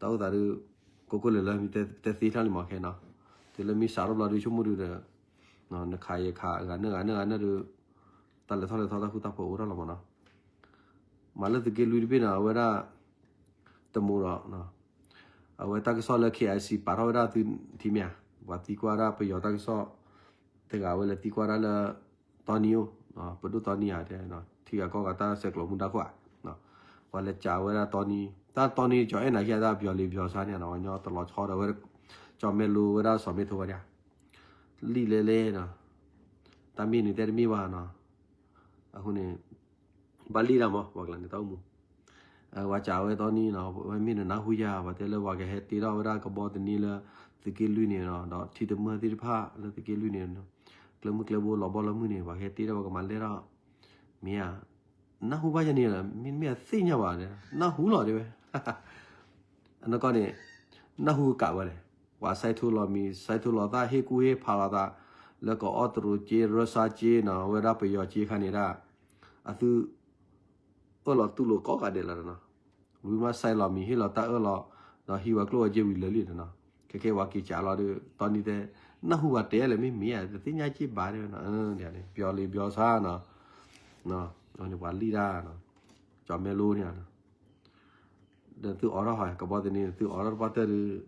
တၢ်အိၣ်သးဒီး ကိးကိးလၢာ်လၢ မ့ၢ်တဲသ့ထီၣ်လံမးခဲနီၤ, တုၤလၢမ့ၢ်စးထီၣ်ဘျီဒီး ဆိကမိၣ်ဒုးဒီး နခးယခး ဂၤနၢ်ဂၤနၢ်ဂၤနၢ်ဒီး တၢ်လဲၤထီၣ်လဲၤထီၣ်တၢ်ဃူတၢ်ဖိးအိၣ်ထီၣ်လီၤမးနီၤ, မၤလၢသုးက့လွံၢ်တဘ့ၣ်နီၤ အဝဲဒၣ် တမူဒီး အဝဲတၢ်ကစီၣ်လၢ KIC ပာ်ထီၣ်ဝဲဒၣ်သုထံမ့ၢ်ဧါ, ပှၤသံကွၢ်ဒၣ်ပယီၤတၢ်ကစီၣ် တဂၤဝဲလၢသံကွၢ်ဒၣ်လၢ တီနံအိၣ်, ပဒိၣ်တီနံဧါတဲ, ထံဂၤကီၢ်ဂၤတၢ်ဆဲးကျိးမူဒါခိၣ်ဧါ, ပှၤလဲၤကးဝဲဒၣ်တီနံ, တၢ်တီနံကၠီၤအဲၣ်နၤခံဂၤတၢ်ပယီၤလံၤပယီၤဆါန့ၣ်နီၤ, ပှၤကညီတလီၤဆီဒီးဝဲ ကၠီၤမဲလိဝဲဒၣ်စီၤမ့ထိဘၣ်ဒံး, လံၣ်လဲလဲနီၤ, တၢ်မ့ၢ်န့ၣ်တဲတမ့ၢ်ဘၣ်နီၤ, အဃိန့ၣ် ဘၣ်လံၣ်ဒၣ်မး ပှၤကျါန့ၣ်တၢ်အိၣ်မူ, ပှၤကးဝဲတီနံနီၤ, ဝဲမ့ၢ်နနၢ်ဟူယၤ ပှၤတဲလၢပှၤကဟဲတ့ထီၣ်ဝဲဒၣ်ကဘီတနံလၢ သုးက့လွံၢ်န့ၣ်နီၤ, ဒီးထံတမၢၢ်သ့ၣ်တဖၣ်လၢသုးက့လွံၢ်န့ၣ်, ကျဲမုၢ်ကျဲဘိလီၤဘီလီၤမုၢ်န့ၣ် ပှၤကဟဲတ့ထီၣ်ဝဲကမၤလဲၢ်ထီၣ်, မ့ၢ်ဧါ, နၢ်ဟူဘၣ်ယဲန့ၣ်, မ့မ့ၢ်အသ့ၣ်ညါဘၣ်, နၢ်ဟူလီၤတဲဝဲ အနီၢ်ကီၢ်န့ၣ် နၢ်ဟူကးဝဲလဲၣ်, ပှၤစဲးထူလီၤမံၤ စဲးထူလီၤသၣ် ဟ့ၣ်ကူၣ်ဟ့ၣ်ဖးလီၤသး လၢကအီတရူးက့ ရၢစါက့နီၤ ဝဲဒၣ်ပယီၤက့ခါန့ၣ်ဒၣ်, အသု အၢၣ်လီၤတူၢ်လိာ်ကိးဂၤဒဲးလီၤနီၤ, ဝံၤမ့ၢ်စဲးလီၤမံၤ ဟ့ၣ်လီၤတၢ်အၢၣ်လီၤ, ဒီးဟံးဝဲကျိၣ်ဝဲစ့ဝံၤလၢာ်လံနီၤ, ခဲကဲပှၤက့ၤကးလီၤဒီး တီနံတဲ နၢ်ဟူပှၤတဲလဲၣ် မ့မ့ၢ်ဧါ တသ့ၣ်ညါက့ဘၣ်တဲဝဲနီၤ, ပယီၤလံၤပယီၤဆါနီၤ, ပှၤလံၣ်ဒၣ်, ကၠီၤမဲလိန့ၣ် ဒီးသုအိးထီၣ်ဟီ ကဘီသန့ သုအိးထီၣ်တပှၢ်တၢၢ်ဒီး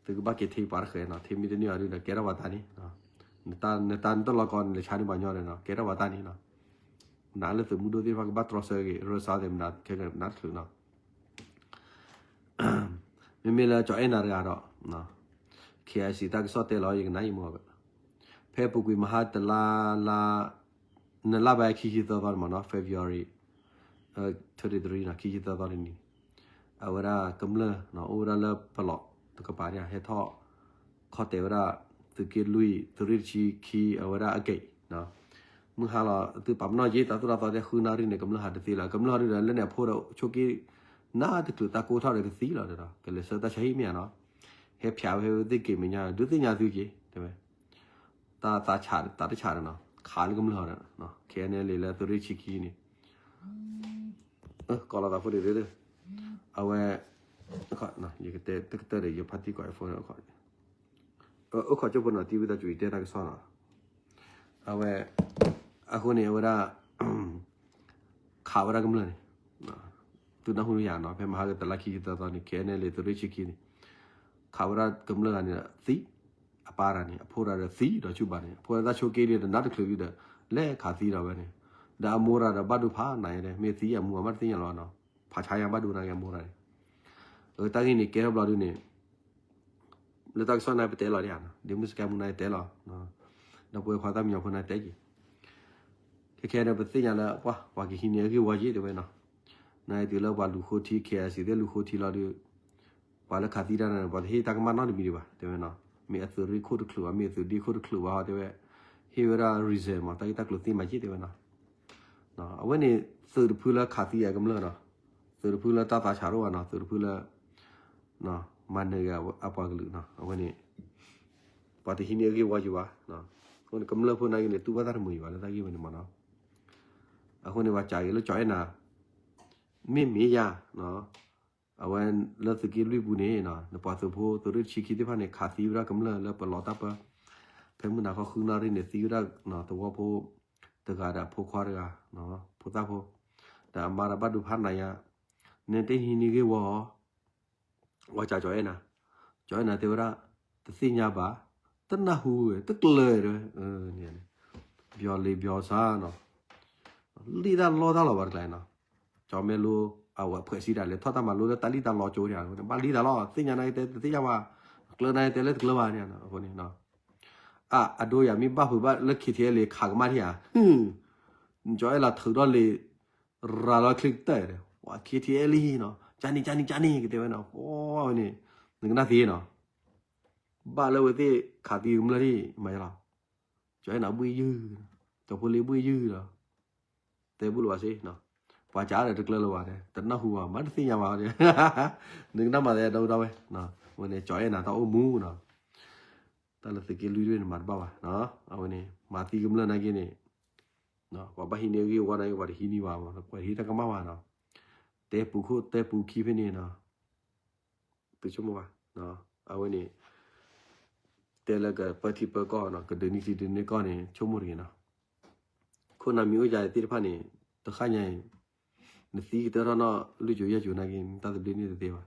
သုကဘၣ်က့ၤထံပှၤတဃဲနီၤ, ထံမ့ၢ်တန့ၢ်အီၤဒုးဒီး ကဲထီၣ်ပှၤတၢ်န့ၣ်, နတၢ်နတၢ်နတၢ်လီၢ်ကီၢ်န့ၣ် လဲၤဆါန့ၢ်ပှၤညီဒီးနီၤ, ကဲထီၣ်ပှၤတၢ်န့ၣ်နီၤ, နးလၢသုးမုၢ်ဒိၣ်သ့ၣ်တဖၣ်ကဘၣ်တြီဆၢက့ၤ ရၢစါသ့ၣ်မနုၤခဲကနၣ်တချုးနီၤ မ့မ့ၢ်လၢကၠီၤအဲၣ်နၤတဂၤဒီး KIC တၢ်ကစီၣ်တဲလီၤ ယကနၣ်ယမိၢ်ဝဲ, ဖဲ ဖဲပူၤကွံာ်မဟါတလါလါ နလါဘၣ်ခံဆံသၢသီန့ၣ်မ့ၢ်နီၤ February ထၢတံတရံနီၤ ခံဆံသၢသီန့ၣ်န့ၣ် အဝဲဒၣ်ကမျၢၢ် အိၣ်ဝဲဒၣ်လၢပလီၢ်တကပၤန့ၣ် ဟဲထီၣ် ခီၣ်တဲာ်ဝဲဒၣ် သုးက့လွံၢ် သုးရ့ၣ်တဆံခံ အဝဲဒၣ်အဂ့ၢ် မုၢ်ဟါလီၤ သုပာ်ပနီၣ်က့ တၢ်သိၣ်တၢ်သီတဲ ဃုနၣ်ရံၣ်န့ၣ် ကမျၢၢ်ဟးတသ့လီၤ ကမျၢၢ်ဟးဒုဒီး လၢန့ၣ်အဖိဒီးဆိးက့ နၢ်တချုးတၢ်ကိၢ်ထီၣ်ဒီးကသံလီၤဒီး ကလဲၤဆှၢတၢ်ဆါဟံၣ်မ့ၢ်ဧါနီၤ ဟဲဖျိးဝဲသ့ၣ်က့ၤမဲာ်ညါ ဒုးသ့ၣ်ညါသုက့ၤ တဲဝဲ တၢ်သးဆးသးတဆးဒီးနီၤ ခးလၢကမျၢၢ်ဟးဒီး ခဲအံၤန့ၣ်လံလၢသုးရ့ၣ်ဆံခံန့ၣ် ကိးလီၤသးဖိတဂ့ၤ အဝဲ ယကတဲတကတၢၢ်ဒီး ယဖါတံၢ်ကွၢ် phone အိၣ်ခိး အိၣ်ခိးကၠိဖိနီၤ တံၤဝံသးစူၤ ယတဲတၢ်ကစီၣ်နီၤ အဝဲ အဃိန့ၣ် အဝဲဒၣ် ခးဝဲဒၣ်ကမျၢၢ်န့ၣ် သုနၢ်ဟူယၤနီၤ ဖဲမဟါကတလါခံဆံသၢသီန့ၣ် ခဲအံၤန့ၣ်လံ သုးရ့ၣ်ဆံခံန့ၣ် ခးဝဲဒၣ်ကမျၢၢ်ဂၤန့ၣ်သံ အပၢ်တဂၤန့ၣ် အဖိတဂၤဒီးသံဒီးဆူၣ်ဘၣ်န့ၣ် အဖိတဂၤတၢ်ဆိးက့ဒီး တနၢ်တချုးဒီး လဲၤခးသံဒီးဝဲန့ၣ် ဒီးအမိၢ်တဂၤဒီးဘၣ်ဒိဖးနးယဲဒၣ် မ့ၢ်သံအမိၢ်အမါတသ့ၣ်ညါလီၤနီၤ ဖးဆါညါဘၣ်ဒိနၤက့အမိၢ်တဂၤန့ၣ် တၢ်ဂ့ၢ်န့ၣ်ကဲထီၣ်ဘျီဒုန့ၣ် လၢတၢ်ကစီၣ်န့ၣ်ပတဲလီၤဒံးဧါနီၤ ဒ့မုၢ်စကဲမူနၤတဲလီၤ ဒီပုၢ်ဝဲၢ်ခွါတၢ်မံညီဖိနၤတဲက့ၤ ခဲခဲဒီးပသ့ၣ်ညါလၢ ပှၤ ပှၤကဟံးန့ၢ်အဂ့ၢ်ဝီက့ၤတဲဝဲနီၤ နတုၤလၢပှၤလူၤဃိထံ KIC သ့ၣ်လူၤဃိထံလီၤဒုး ပှၤလၢခးသံတၢ်န့ၣ် ပှၤတဟ့ၣ်တၢ်ကမၣ်နီတမံၤဒံးဘၣ် တဲဝဲနီၤ မ့ၢ်အသုးရ့ၣ်ခိၣ်တချုးဘၣ် မ့ၢ်အသုးရ့ၣ်ခိၣ်တချုးဘၣ်တဲဝဲ ဟ့ၣ်ဝဲဒၣ် reason မး တၢ်ဂ့ၢ်တၢ်ကျိၤသ့ၣ်မၤက့ၤတဲဝဲနီၤ အဝဲန့ၣ် သုးတဖုလၢခးသံအကမျၢၢ်နီၤ သုးတဖုလၢတၢ်သးဆးတအိၣ်ဘၣ်နီၤ သုးတဖုလၢ မၤနၢၤဂ့ၤအပှၤကလုာ်နီၤ အဝဲန့ၣ် ပှၤတဟံးန့ၢ်အဂ့ၢ်ဝီယံၤဘၣ် အဃိန့ၣ် ကမျၢၢ်ဖိနာ်က့န့ၣ် တူၢ်ဘၣ်တၢ်တမုာ်ယံၤဘၣ်လၢတၢ်ဂ့ၢ်ဝဲန့ၣ်မးနီၤ အဃိန့ၣ် ပှၤစံးက့ၤလၢကၠီၤအဲၣ်နၤ မ့ၢ်မ့ၢ်ယၤ အဝဲလၢသုးက့လွံၢ်ပူၤန့ၣ် နပှၤသုးဖိသုးရ့ၣ်တဆံခံသ့ၣ်တဖၣ်န့ၣ် ခးသံဝဲဒၣ်ကမျၢၢ်လၢပလီၤတၢ်ပၢ ဖဲမုၢ်နၤခီဃုနၣ်ရံၣ်န့ၣ် သံဝဲဒၣ်သဝီဖိတဂၤဒီးအဖိခွါတဂၤ ဖိသၣ်ဖိ ဒီးအမါဒီးဘၣ်ဒိဖးနးယါ နတဟံးန့ၢ်ဂ့ၢ်ဝီ ဝဲကၠီၤအဲၣ်နၤ ကၠီၤအဲၣ်နၤတဲဝဲဒၣ် တသ့ၣ်ညါဘၣ် တနၢ်ဟူဝဲ တကျၢၤတဲဝဲ ဘျီလံဘျီဆါနီၤ လံၣ်တၢ်လီတၢ်လီၤဘၣ်တကျါနီၤ ကၠီၤမဲလိ အဝဲဖှဲးစံဒၣ်လဲၤထီၣ်တၢ်မၤလိလၢတၢ်လံၣ်တၢ်လီကၠိန့ၣ် ဘၣ်လံတၢ်လီ သ့ၣ်ညါနာ်က့တဲ တသ့ၣ်ညါဘၣ် ကျၢၤနာ်က့တဲလၢတကျၢၤဘၣ်န့ၣ် အဃိန့ၣ် အ အဒိယၤမ့ၢ်ဘၣ်ဖုးဘၣ်လၢ ခံထံအဲလ့ ခးကမၣ်ထံဧါ ကၠီၤအဲၣ်လီၤထုးထီၣ်လံ ရၤလီၤချ့ကတၢၢ် ဝဲ ခံထံအဲလ့နီၤ ကၠါန့ၣ် ကၠါန့ၣ် ကၠါန့ၣ် ကတဲဝဲနီၤ ဝဲန့ၣ် နကနၣ်သ့နီၤ ဘၣ်လၢဝဲသ့ၣ်ခးသံကမျၢၢ်ထံၣ် မၤယလီၤ ကၠီၤအဲၣ်နၤဘှ့ၣ်ယုၢ် ကၠီၤဖိလ့ဘှ့ၣ်ယုၢ်လီၤ တဲဘူၣ်လၢၤဘၣ်စ့ ပှၤကးဒီးတကျၢၤလၢၤဘၣ် တနၢ်ဟူဘၣ် မၤတသ့ၣ်ညါဘၣ် နကနၣ်မၤသးဒီဝဲဒၣ်ဝဲ ဝဲန့ၣ် ကၠီၤအဲၣ်နၤတၢ်အိၣ်မူနီၤ တၢ်လၢသုးက့လွံၢ်ဒၣ်န့ၣ်မၤတဘၣ်ဘၣ် အဝဲန့ၣ် မၤသံကမျၢၢ်နာ်က့န့ၣ် ပှၤဘၣ်ဟံးန့ၢ်အဂ့ၢ်ဝီနာ်က့ ပှၤတဟံးန့ၢ်ဘၣ် ပှၤတဟံးတၢ်ကမၣ်ဘၣ်နီၤ တဲပူၤခိၣ်တဲပူၤခံဖဲန့ၣ်နီၤ သုဆိကမိၣ်ဘၣ် အဝဲန့ၣ် တဲလၢကပၢထံပၢကီၢ်နီၤ ကဒုးနံၣ်ထံဒုးနံၣ်ကီၢ်န့ၣ် ဆိကမိၣ်တဂ့ၤနီၤ ခိၣ်နၢ်မံၤအိၣ်ယၤသ့ၣ်တဖၣ်န့ၣ် တဃၣ်ညါအံၤ နသံကတၢၢ်ထီၣ်နီၣ် လွံၢ်ကၠိယဲၢ်ကၠိနာ်က့ နတၢ်သဘျ့န့ၣ်တသ့ဘၣ်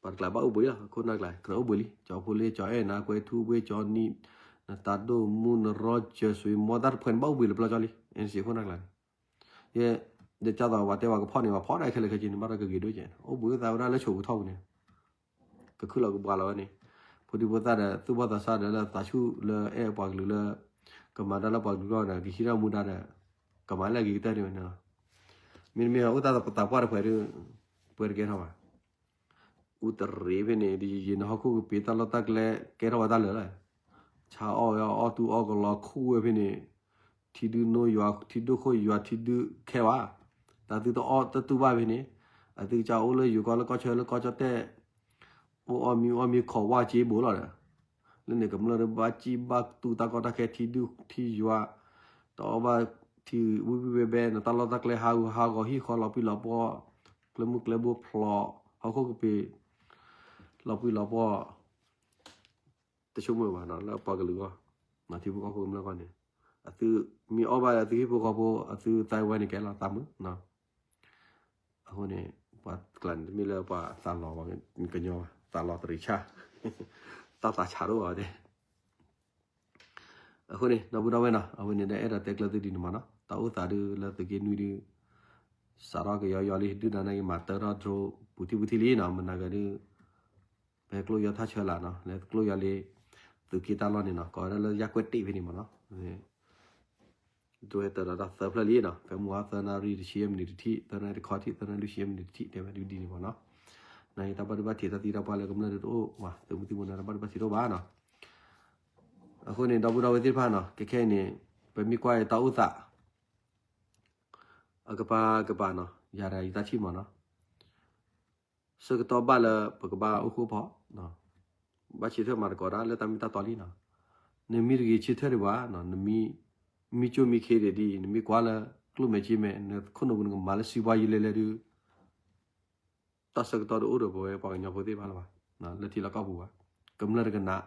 ပှၤတကျါဘၣ်အိၣ်ဘှံးလီၤ ခိၣ်နၢ်ကျါ ကြၢးအိၣ်ဘှံးလံ ကၠီၤဖိလ့ ကၠီၤအဲၣ်နၤ ကွဲၤထူဝ့ ကၠီၤနံၣ် နတၢ်ဒိၣ်မူ နရီစၢၤ ဆွံမီတၢ်တဖှဲးန့ၣ် ဘၣ်အိၣ်ဘှံးလၢပျီကၠီလံ အ့ၣ်စ့ခိၣ်နၢ်ကျါန့ၣ် ယဲ ဒ်သိးပှၤတဲပှၤကဖီၣ်န့ၣ် ပှၤဖီၣ်ဒၣ်ခဲလၢာ်ခဲဆ့န့ၣ် ဘၣ်ဒီးကဂ့ၤဒိၣ်ကဲ အိၣ်ဘှံးသးဝဲဒၣ်လၢဆိးကထီၣ်ပူၤန့ၣ် ကခုၣ်လီၤကဘှါလီၤဝဲန့ၣ် ဖိဒံဖိသၣ်ဒီး သူၣ်ဘီၣ်သးစၢ်ဒီးလၢသးဆူၣ်လၢအဲၣ်ပှၤကလုာ်လၢ ကမၤတၢ်လၢပှၤကလုာ်ကီၢ်ဒီး ကဟံးတၢ်မူဒါဒီး ကမၤလၢအဂ့ၤကတၢၢ်ဒ်ဝဲန့ၣ်လီၤ မ့တမ့ၢ်အိၣ်တၢ်သပှၢ်တဖှဲးဒီး ပှဲၤတကဲထီၣ်ဘၣ် အူတရံးဖဲန့ၣ် ဒ်ယံာ်ယံာ်န့ၣ် ဟီၣ်ခိၣ်ကပ့ၤတၢ်လီၢ်တၢ်ကျဲကဲထီၣ်ဝဲတၢ်လၢာ်လီၤ ဆါအီၣ်ဝဲအီၣ်တူၢ်အီၣ်ကလီခူၣ်ဝဲဖဲန့ၣ် ထံဒုနိယွၤ ထံဒိၣ်ခိၣ်ယွၤ ထံဒုခဲဘၣ် တၢ်သုတအီၣ်တတူၢ်ဘၣ်ဖဲန့ၣ် အသုကစၢ်အိၣ်လၢယိၤကီၢ်လၢကီၢ်ဆၢလၢကီၢ်ကၠီၣ်တဲၣ် အိၣ်အီၣ်မံအီၣ်မံခီၣ်ဝါက့ဘိလီၤဒီး လၢန့ၣ်ကမျၢၢ်ဒီးဘၣ်စံၣ်ဘၣ်တူၢ်တၢ်ကီတၢ်ခဲထံဒုထံယွၤ တအီၣ်ဘၣ်ထံဝံၣ်ဝံၣ်ဘဲဘဲ နတၢ်လီၢ်တၢ်ကျဲဟးဂူာ်ဟးဂီၤဟံၣ်ဃီလီၤပံၤလီၤပှီၢ် ကျဲမုၢ်ကျဲဘိဖျိး ဟီၣ်ခိၣ်ကပ့ၤ လီၤပံၤလီၤပှီၢ် တဆိကမိၣ်ဘၣ်နီၤ လၢပှၤကလုာ်ဂီၢ် ထံဖိကီၢ်ဖိကမျၢၢ်ဂီၢ်န့ၣ် အသုမ့ၢ်အီၣ်ဘၣ်အသုဟံၣ်ဖိဃီဖိ အသုသးဝဲန့ၣ်ကဲလီၤသးမုာ်နီၤ အဃိန့ၣ် ပှၤကျါန့ၣ် တမ့ၢ်လၢပှၤသးလီၤဘၣ်ကညီဘၣ် သးလီၤတရံးဆၣ် တၢ်သးဆးတအိၣ်ဘၣ်တဲ အဃိန့ၣ် ဒီပုၢ်ဒီဝဲၢ်နီၤ အဝဲန့ၣ်ဒီးအဲၣ်ဒိးတဲကျၢၤသုဒ်န့ၣ်မးနီၤ တၢ်အိၣ်သးဒုးလၢသုးက့နွံဒုး စးထီၣ်ကယီယီလံ ဒုၣ်ဒါနာ်က့မၤတၢထီၣ် drone ပူၤထံၣ်ပူၤထံၣ်လံနီၤ မနၤဂၤဒုး ပဟဲကျိယီထၣ်ဆၢလာ်နီၤ လဲၤကျိယီလံ သုးက့တၢ်လီၢ်န့ၣ်နီၤ ကိးဝဲဒၣ်လၢယၢ်ကွဲးတ့ၢ်ဖဲန့ၣ်မ့ၢ်နီၤ ဒိဟဲတၢ်ဒီးတၢ်သၢဖျၢၣ်လံနီၤ ဖဲမုၢ်ဟါသၢနၣ်ရံၣ်တဆံယဲၢ်မံးနံးတထံၣ် သၢနၣ်ရံၣ်တခီထံၣ် သၢနၣ်ရံၣ်လွံၢ်ဆံယဲၢ်မံးနံးတထံၣ် တဲဝဲဒ်န့ၣ်မ့ၢ်နီၤ နတၢ်ဘၣ်ဒိဘၣ်ထံးတၢ်သံတၢ်ပှၢ်လၢကမျၢၢ်ဒုတအိၣ်ဘၣ် သုးမုၢ်သံၣ်ဘိန့ၣ်တၢ်ဘၣ်ဒိဘၣ်ထံးတအိၣ်ဘၣ်နီၤ အဃိန့ၣ် ဒီပုၢ်ဒီဝဲၢ်သ့ၣ်တဖၣ်နီၤ ခဲခဲအံၤန့ၣ် ပမ့ၢ်ကွၢ်အံၤတၢ်အိၣ်သး အကပၤကပၤနီၤ ယၤဒီးယတၢ်ထံၣ်မ့ၢ်နီၤ ဆၢကတီၢ်ဘၣ်လၢပကဘၣ်အိၣ်ဃူအိၣ်ဖိး ဘၣ်ဆၢထၢၣ်မၤသကိးတၢ်လၢတၢ်မ့ၢ်တၢ်တီလံနီၤ နမ့ၢ်တဂ့ၤဆၢထၢၣ်ဒံးဘၣ် နမ့ၢ်ကၠိမ့ၢ်ခ့ဒံး နမ့ၢ်ကွၢ်လၢကျိၣ်မဲာ်စ့မဲာ် နခိၣ်နူာ်ပူၤနကမၤလၢစံးပှၤယံာ်လဲၤလဲၤဒုး တၢ်ဆၢကတီၢ်တအိၣ်ဒီးပဝဲပှၤကညီဖိသ့ၣ်တဖၣ်လၢၤဘၣ် လၢထံလီၢ်ကီၢ်ပူၤဘၣ် ကမျၢၢ်တကနး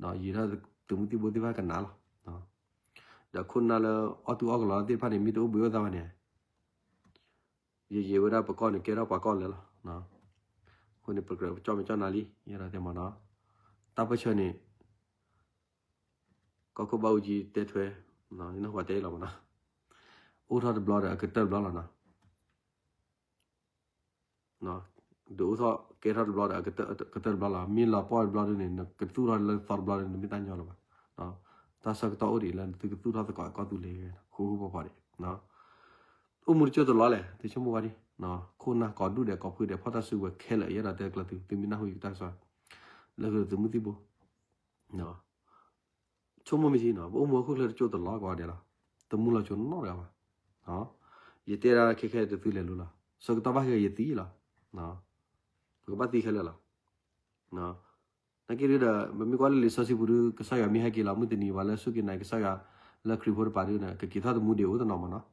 ဒီးယံာ်ထီၣ်သုးမုၢ်သံၣ်ဘိသ့ၣ်တဖၣ်ကနးလီၤ ဒီးခိၣ်နၢ်လၢအီၣ်တူၢ်အီၣ်ကလီသ့ၣ်တဖၣ်န့ၣ် မ့ၢ်တအိၣ်ဘှံးအိၣ်သါဘၣ်န့ၣ် ယယံာ်ဝဲဒၣ်ပကီၢ်န့ၣ် ကဲထီၣ်ပှၤကီၢ်လၢာ်လီၤ အဃိန့ၣ် ပကြၢးကၠီၣ်မဲာ်ကၠီၣ်နါလံ ယဲဒၣ်တဲမ့ၢ်နီၤ တၢ်ပၢၢ်ဆၢန့ၣ် ကီၢ်ခိၣ်ဘၣ်အူကၠံတဲထွဲ နဟူးတဲလီၤမ့ၢ်နီၤ အိၣ်ထီၣ်တဘျီဒီးအကတၢၢ်တဘျီလီၤနီၤ ဒုးအိၣ်ထီၣ်ကဲထီၣ်တဘျီဒီးအကတၢၢ်တဘျီလီၤ မ့ၢ်လီၤပှီၢ်တဘျီဒုန့ၣ် နကသူၣ်ထီၣ်လၢသီတဘျီဒုန့ၣ် နမ့ၢ်တၢ်ညီလၢၤဘၣ် တၢ်ဆၢကတီၢ်အိၣ်ဒံးလၢနသုကသူၣ်ထီၣ်သကိးကီၢ်သူလ့ၤ ဃူဃူဖိးဖိးဒံး အိၣ်မူတကၠိတလီၤလဲၣ် သုဆိကမိၣ်ဝဲဒံး ခိၣ်နၢ်ကိးဒူၣ်ဒဲးကိးဖုဒဲး ဖီၣ်တၢ်စုကဝဲၤခဲလၢာ် ယဲဒၣ်တဲကျၢၤသု သုမ့ၢ်နၢ်ဟူယကတၢ်ကစီၣ် လၢသုးမုၢ်သံၣ်ဘိ ဆိကမိၣ်မ့ၢ်ထံနီၤ ပအိၣ်မူဟီၣ်ခိၣ်ချၢတကၠိတလီၤကီးဒဲးလီၤ တမူလီၤကၠိနီတဂၤဘၣ် ယတဲဒၣ်ခဲခဲတသုလဲၤလိၤလီၤ ဆၢကတီၢ်ဘၣ်ဟဲယသံလီၤ ပကဘၣ်သံခဲလၢာ်လီၤ နာ်က့ဒုဒီး ပမ့ၢ်ကွၢ်လၢလံာ်စီဆှံပူၤဒု ကစၢ်ယွၤမ့ၢ်ဟဲက့ၤလီၤ မုၢ်တနံၤပှၤလၢစူၢ်က့ၤနာ်က့ၤကစၢ်ယွၤ လၢခရံာ်ဖိတပၤဒုန့ၣ် ကက့ၤထီၣ်တမူဒံးအိၣ်တနီၤမ့ၢ်နီၤ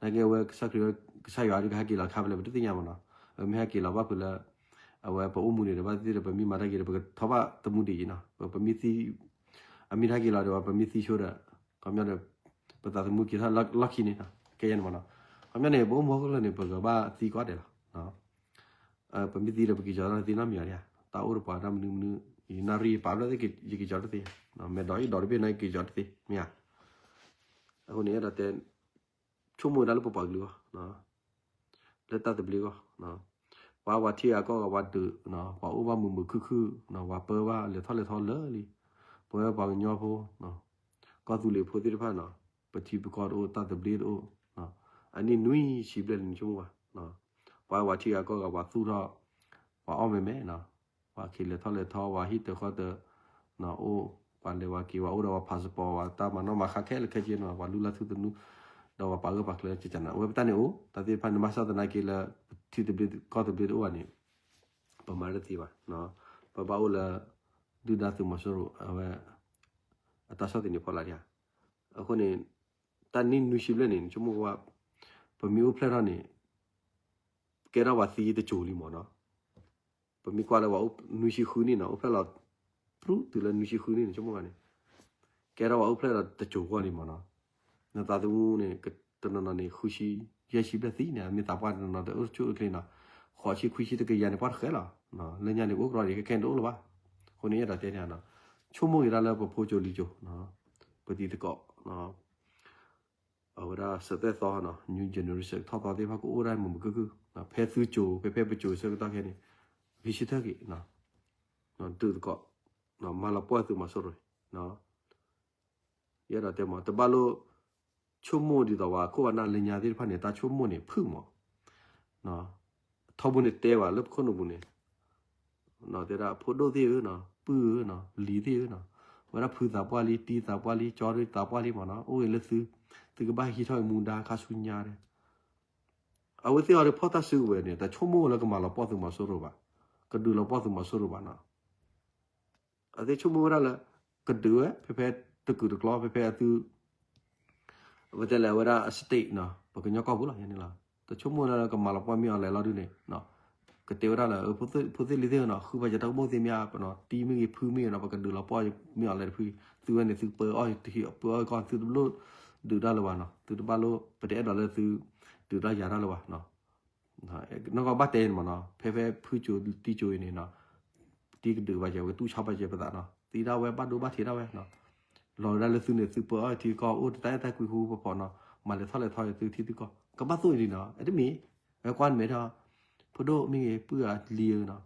နာ်က့အဝဲကစၢ်ခရံာ် ကစၢ်ယွၤဒုကဟဲက့ၤလီၤခါဖဲလဲၣ် ပတသ့ၣ်ညါမ့ၢ်နီၤ အမ့ၢ်ဟဲက့ၤလီၤဘၣ်ဖုးလၢ အဝဲပအိၣ်မူန့ၣ်ဒီး ဘၣ်သ့ၣ်သ့ၣ်ဒီး ပမ့ၢ်မၤတၢ်က့ၤဒီး ပကထီၣ်ဘၣ်တမူဒံးအံၤနီၤ ပမ့ၢ်သံ အမ့ၢ်တဟဲက့ၤလီၤဒီး ပမ့ၢ်သံဆိဒီး ခီပညီဒီး ပသးသမူက့ၤထီၣ်လီၢ်ခံန့ၣ် ကဲယဲန့ၣ်မ့ၢ်နီၤ ခီပညီန့ၣ် ပအိၣ်မူဟီၣ်ခိၣ်ချၢန့ၣ် ပကဘၣ်သံကိးဂၤဒဲးလီၤ ပမ့ၢ်သံဒီး ပက့ၤကီၤထီၣ်တသ့နီတမံၤဘၣ်ဒံးဧါ တၢ်အိၣ်တပှၤတၢ်မနုၤမနုၤ ယနၣ်ရံၣ်ပာ်ဖျါသ့ၣ် ယက့ၤကီၤတသ့ မဲာ်ဒီးယဒိးတဘ့ၣ်န့ၣ် ယက့ၤကီၤတသ့ မ့ၢ်ဧါ အဃိန့ၣ် အဲၣ်ဒိးတဲ ဆိကမိၣ်ဝဲဒၣ်လၢပပှၤကလုာ်အဂီၢ် လၢတၢ်သဘျ့အဂီၢ် ပှၤဝၤထံဂၤကီၢ်ဂၤဝၤဒုး ပှၤအိၣ်ဘၣ်မုာ်မုာ်ခုၣ်ခုၣ် ဝၤပၢဘၣ်လဲၤထီၣ်လဲၤထီလၢာ်လံ ပဝဲပှၤကညီဖိ ကီၢ်သူလ့ၤဖိသ့ၣ်တဖၣ်နီၤ ပထံပကီၢ်တအိၣ် တၢ်သဘျ့တအိၣ် အနံၣ်နွံဆံဘျဲၣ်လံ နဆိကမိၣ်ဘၣ် ပှၤဝၤထံဂၤကီၢ်ဂၤ ပှၤသူၣ်ထီၣ် ပှၤအီၣ်မဲာ်မဲာ်နီၤ ပှၤခ့လဲၤထီၣ်လဲၤထီ ပှၤဟံၣ်တဃီတ အိၣ် ပှၤလဲၤဝၤက့ၤ ပှၤအိၣ်ဒီးပှၤ passport ပှၤတၢ်မၤနီၣ်မၤဃါခဲလၢာ်ခဲဆ့နီၤ ပှၤလူလၢ်ထူသနူ ဒီးပှၤပာ်ဂၢၢ်ပာ်ကျၢၤကကနး အဝဲပတၢ်န့ၣ်အိၣ် တၢ်သ့ၣ်တဖၣ်န့ၣ် ဘၣ်ဆၣ်သနာ်က့လၢ ပထံသဘျ့ကီၢ်သဘျ့တအိၣ်ဘၣ်န့ၣ် ပမၤတသ့ဘၣ် ပဘၣ်အိၣ်လၢ ဒုၣ်ဒါသုးမီၤစိရိၤ အဝဲ အတၢ်ဆီၣ်သနံးဖီလာ်ဒံးဧါ အဃိန့ၣ် တၢ်နံၣ်နွံဆံဘျဲၣ်န့ၣ် နဆိကမိၣ်ဝဲ ပမ့ၢ်အိၣ်ဖျဲၣ်ထီၣ်န့ၣ် ကဲထီၣ်ပှၤသံတစိၤလံမ့ၢ်နီၤ ပမ့ၢ်ကွၢ်လၢပှၤအိၣ်နွံဆံဃုနံၣ်နီၤ အိၣ်ဖျဲၣ်လီၤ ပြုတုၤလၢနွံဆံဃုနံၣ်န့ၣ် ဆိကမိၣ်ဂၤန့ၣ် ကဲထီၣ်ပှၤအိၣ်ဖျဲၣ်လီၤတစိၤဂီၢ်လံမ့ၢ်နီၤ နသးသမူန့ၣ် တနီၤနီၤန့ၣ် ဃုဆံ ယဲၢ်ဆံဘျဲၣ်သံန့ၣ် မ့ၢ်သးပှၢ်တနီၤနီၤ တအိၣ်ဆူၣ်အိၣ်ချ့နီၤ ဃိးဆံခွံဆံတကယၤန့ၣ် ပှၢ်တဃဲလီၤ လၢညါန့ၣ် အိၣ်ကရီဒံး ခဲခဲန့ၣ်တအိၣ်လၢၤဘၣ် အဃိန့ၣ် အဲၣ်ဒိးတဲန့ၣ်နီၤ ဆိကမိၣ်က့ၤဒၣ်လၢပဖိစိၤလံၤစိၤ ပတံၤသကိး အဝဲဒၣ်စၢၤသွဲၣ်သီနီၤ new generation ထီၣ်သီသ့ၣ်တဖၣ်ကအိၣ်ဒၣ်မုာ်မုာ်ခုၣ်ခုၣ် ဖဲသုစိၤ ဖဲဖဲပစိၤဆၢကတီၢ်ခဲအံၤန့ၣ် ဂံၢ်ဆၢထၢၣ်က့ၤ ဒုးသကိး မၤလီၤပှီၢ်သုးမီၤစိရိၤ ယအဲၣ်ဒိးတဲမ့ၢ် တဘၣ်လိၣ် ဆိကမိၣ်ဒ်သိးပှၤခိၣ်ပှၤနၢ်လၢညါသ့ၣ်တဖၣ်န့ၣ် တၢ်ဆိကမိၣ်န့ၣ် ဖုၣ်မး ထီဘိန့ၣ်တဲဘၣ်လၢပခိၣ်နူာ်ပူၤန့ၣ် တဲဒၣ်ဖိဒိၣ်သ့ၣ်ဧၢနီၤ ပုၢ်ဧၢနီၤ လံၤသ့ၣ်ဧၢနီၤ ဝဲဒၣ်ဖုသးပှၢ်လံ တံၤသးပှၢ်လံ ကၠီသးပှၢ်လံမ့ၢ်နီၤ အိၣ်ဂ့ၤလၢသု သုကဘၣ်ဟံးထီၣ်မူဒါခါဆူညါဒီး အဝဲသ့ၣ်အီၤဒီးဖီၣ်တၢ်စုကဝဲၤန့ၣ် တဆိကမိၣ်လၢကမၤလီၤပှီၢ်သုးမီၤစိရိၤဘၣ် ကဒုးလီၤပှီၢ်သုးမီၤစိရိၤဘၣ်နီၤ အဝဲသ့ၣ်ဆိကမိၣ်ဝဲဒၣ်လၢ ကဒုးဝဲ ဖဲဖဲတကုာ်တကျီ ဖဲဖဲအသု အဝဲတဲလၢအဝဲဒၣ်အ state နီၤ ပကညီကီၢ်ပူၤလီၤ ယဲန့ၣ်လီၤ တဆိကမိၣ်ဝဲဒၣ်လၢကမၤလီၤပှီၢ်မ့ၢ်အီၤလဲၤလီၤဒုးန့ၣ် ကတဲဝဲဒၣ်လၢ ဖိသ့ၣ်လံၤသ့ၣ်နီၤ ဃုဖးယတၢ်ကဘိၣ်သ့ၣ်မ့ၢ်ဧါ ပနီၤ တံၤမ့ၢ်ဂ့ၤ ဖုမ့ၢ်ဂ့ၤနီၤ ပကဒုးလီၤပှီၢ်မ့ၢ်အီၤလဲၤတဖု သုဝဲန့ၣ် သုပၢအီၣ်တဟံးပၢအီၣ်ကီၢ် သုတဘၣ်လိၣ်ဒုးတၢ်လၢၤဘၣ်နီၤ သုတဘၣ်လိၣ် ပတအဲၣ်ဒိးလၢသု ဒုးတၢ်ယၤတၢ်လၢၤဘၣ်နီၤ နီၢ်ကီၢ်ဘၣ်တဲန့ၣ်မ့ၢ်နီၤ ဖဲဖဲဖုစိၤတံၤစိၤအံၤန့ၣ်နီၤ တံၤကဒုးဘၣ်ယဲ ပကတူၢ်ဆါဘၣ်ယဲပသးနီၤ သံဒၣ်ဝဲဘၣ်ဒိဘၣ်ထံးဒၣ်ဝဲနီၤ လီၤဝဲဒၣ်လၢသုန့ၣ် သုပၢအီၣ်ထံကီၢ်အိၣ်တၢ်အဲၣ်တၢ်ကွံဃူဃူဖိးဖိးနီၤ မၤလဲၤထီၣ်လဲၤထီသုထံသုကီၢ် ကဘၣ်သိၣ်အံၤလံနီၤ အဲတမ့ၢ် ဝဲကွၢ်နမဲာ်ထီၣ် ဖိဒိၣ်မ့ၢ်ဂ့ၤ ပုၢ်ဂၤလံၤဧၢနီၤ တံ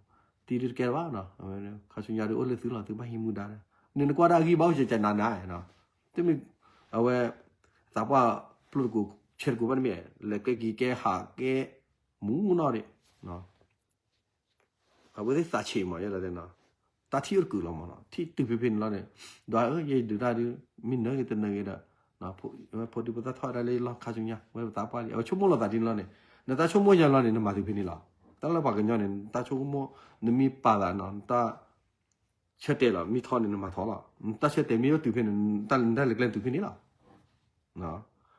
ၤဒုးတကဲလၢၤဘၣ်နီၤ ခါဆူညါဒုးအိၣ်လၢသုလီၤ သုဘၣ်ဟံးမူဒါဒီး နကွၢ်ဒၣ်အဂံၢ်ဘါအိၣ်ကကနၤနၤ, တမ့ၢ် အဝဲ သးပှၢ်ပျိၢ်တကိး ဆဲးတကိးဘၣ်တမ့ၢ် လဲၤကဲက့ၤကဲဟးကဲ မူနီၣ်ဒံး အဝဲသ့ၣ်သးဆံးမး ယဲဒၣ်တဲနီၤ, တၢ်ထံၣ်အိၣ်တကုာ်လီၤမးနီၤ, ထံၣ်တုၤဖဲဖဲန့ၣ်လီၤန့ၣ်, ဒီးယဒုးတၢ်ဒုး မ့ၢ်နၢၤဂ့ၤတနၢၤဂ့ၤဒီး ဖိဒံဖိသၣ်ထီၣ်ဝဲဒၣ်လၢလီၢ်ခါဆူညါ ဝဲပသးပှၢ်လံ အဝဲဆိကမိၣ်လီၤသးဒ်န့ၣ်လီၤန့ၣ်, နတၢ်ဆိကမိၣ်ယၤလီၤန့ၣ် နမၤတုၤဖဲန့ၣ်လီၤ. တၢ်လၢပှၤကညီန့ၣ် နတၢ်ဆိကမိၣ် နမ့ၢ်ပာ်သးနီၤ နတၢ် ဆၢတဲာ်လီၤ မ့ၢ်ထီန့ၣ် နမၤထီလီၤ. နတၢ်ဆၢတဲာ်မ့ၢ်အိၣ်တုၤဖဲန့ၣ် နတၢ်လဲၤကျဲတုၤဖဲန့ၣ်လီၤ.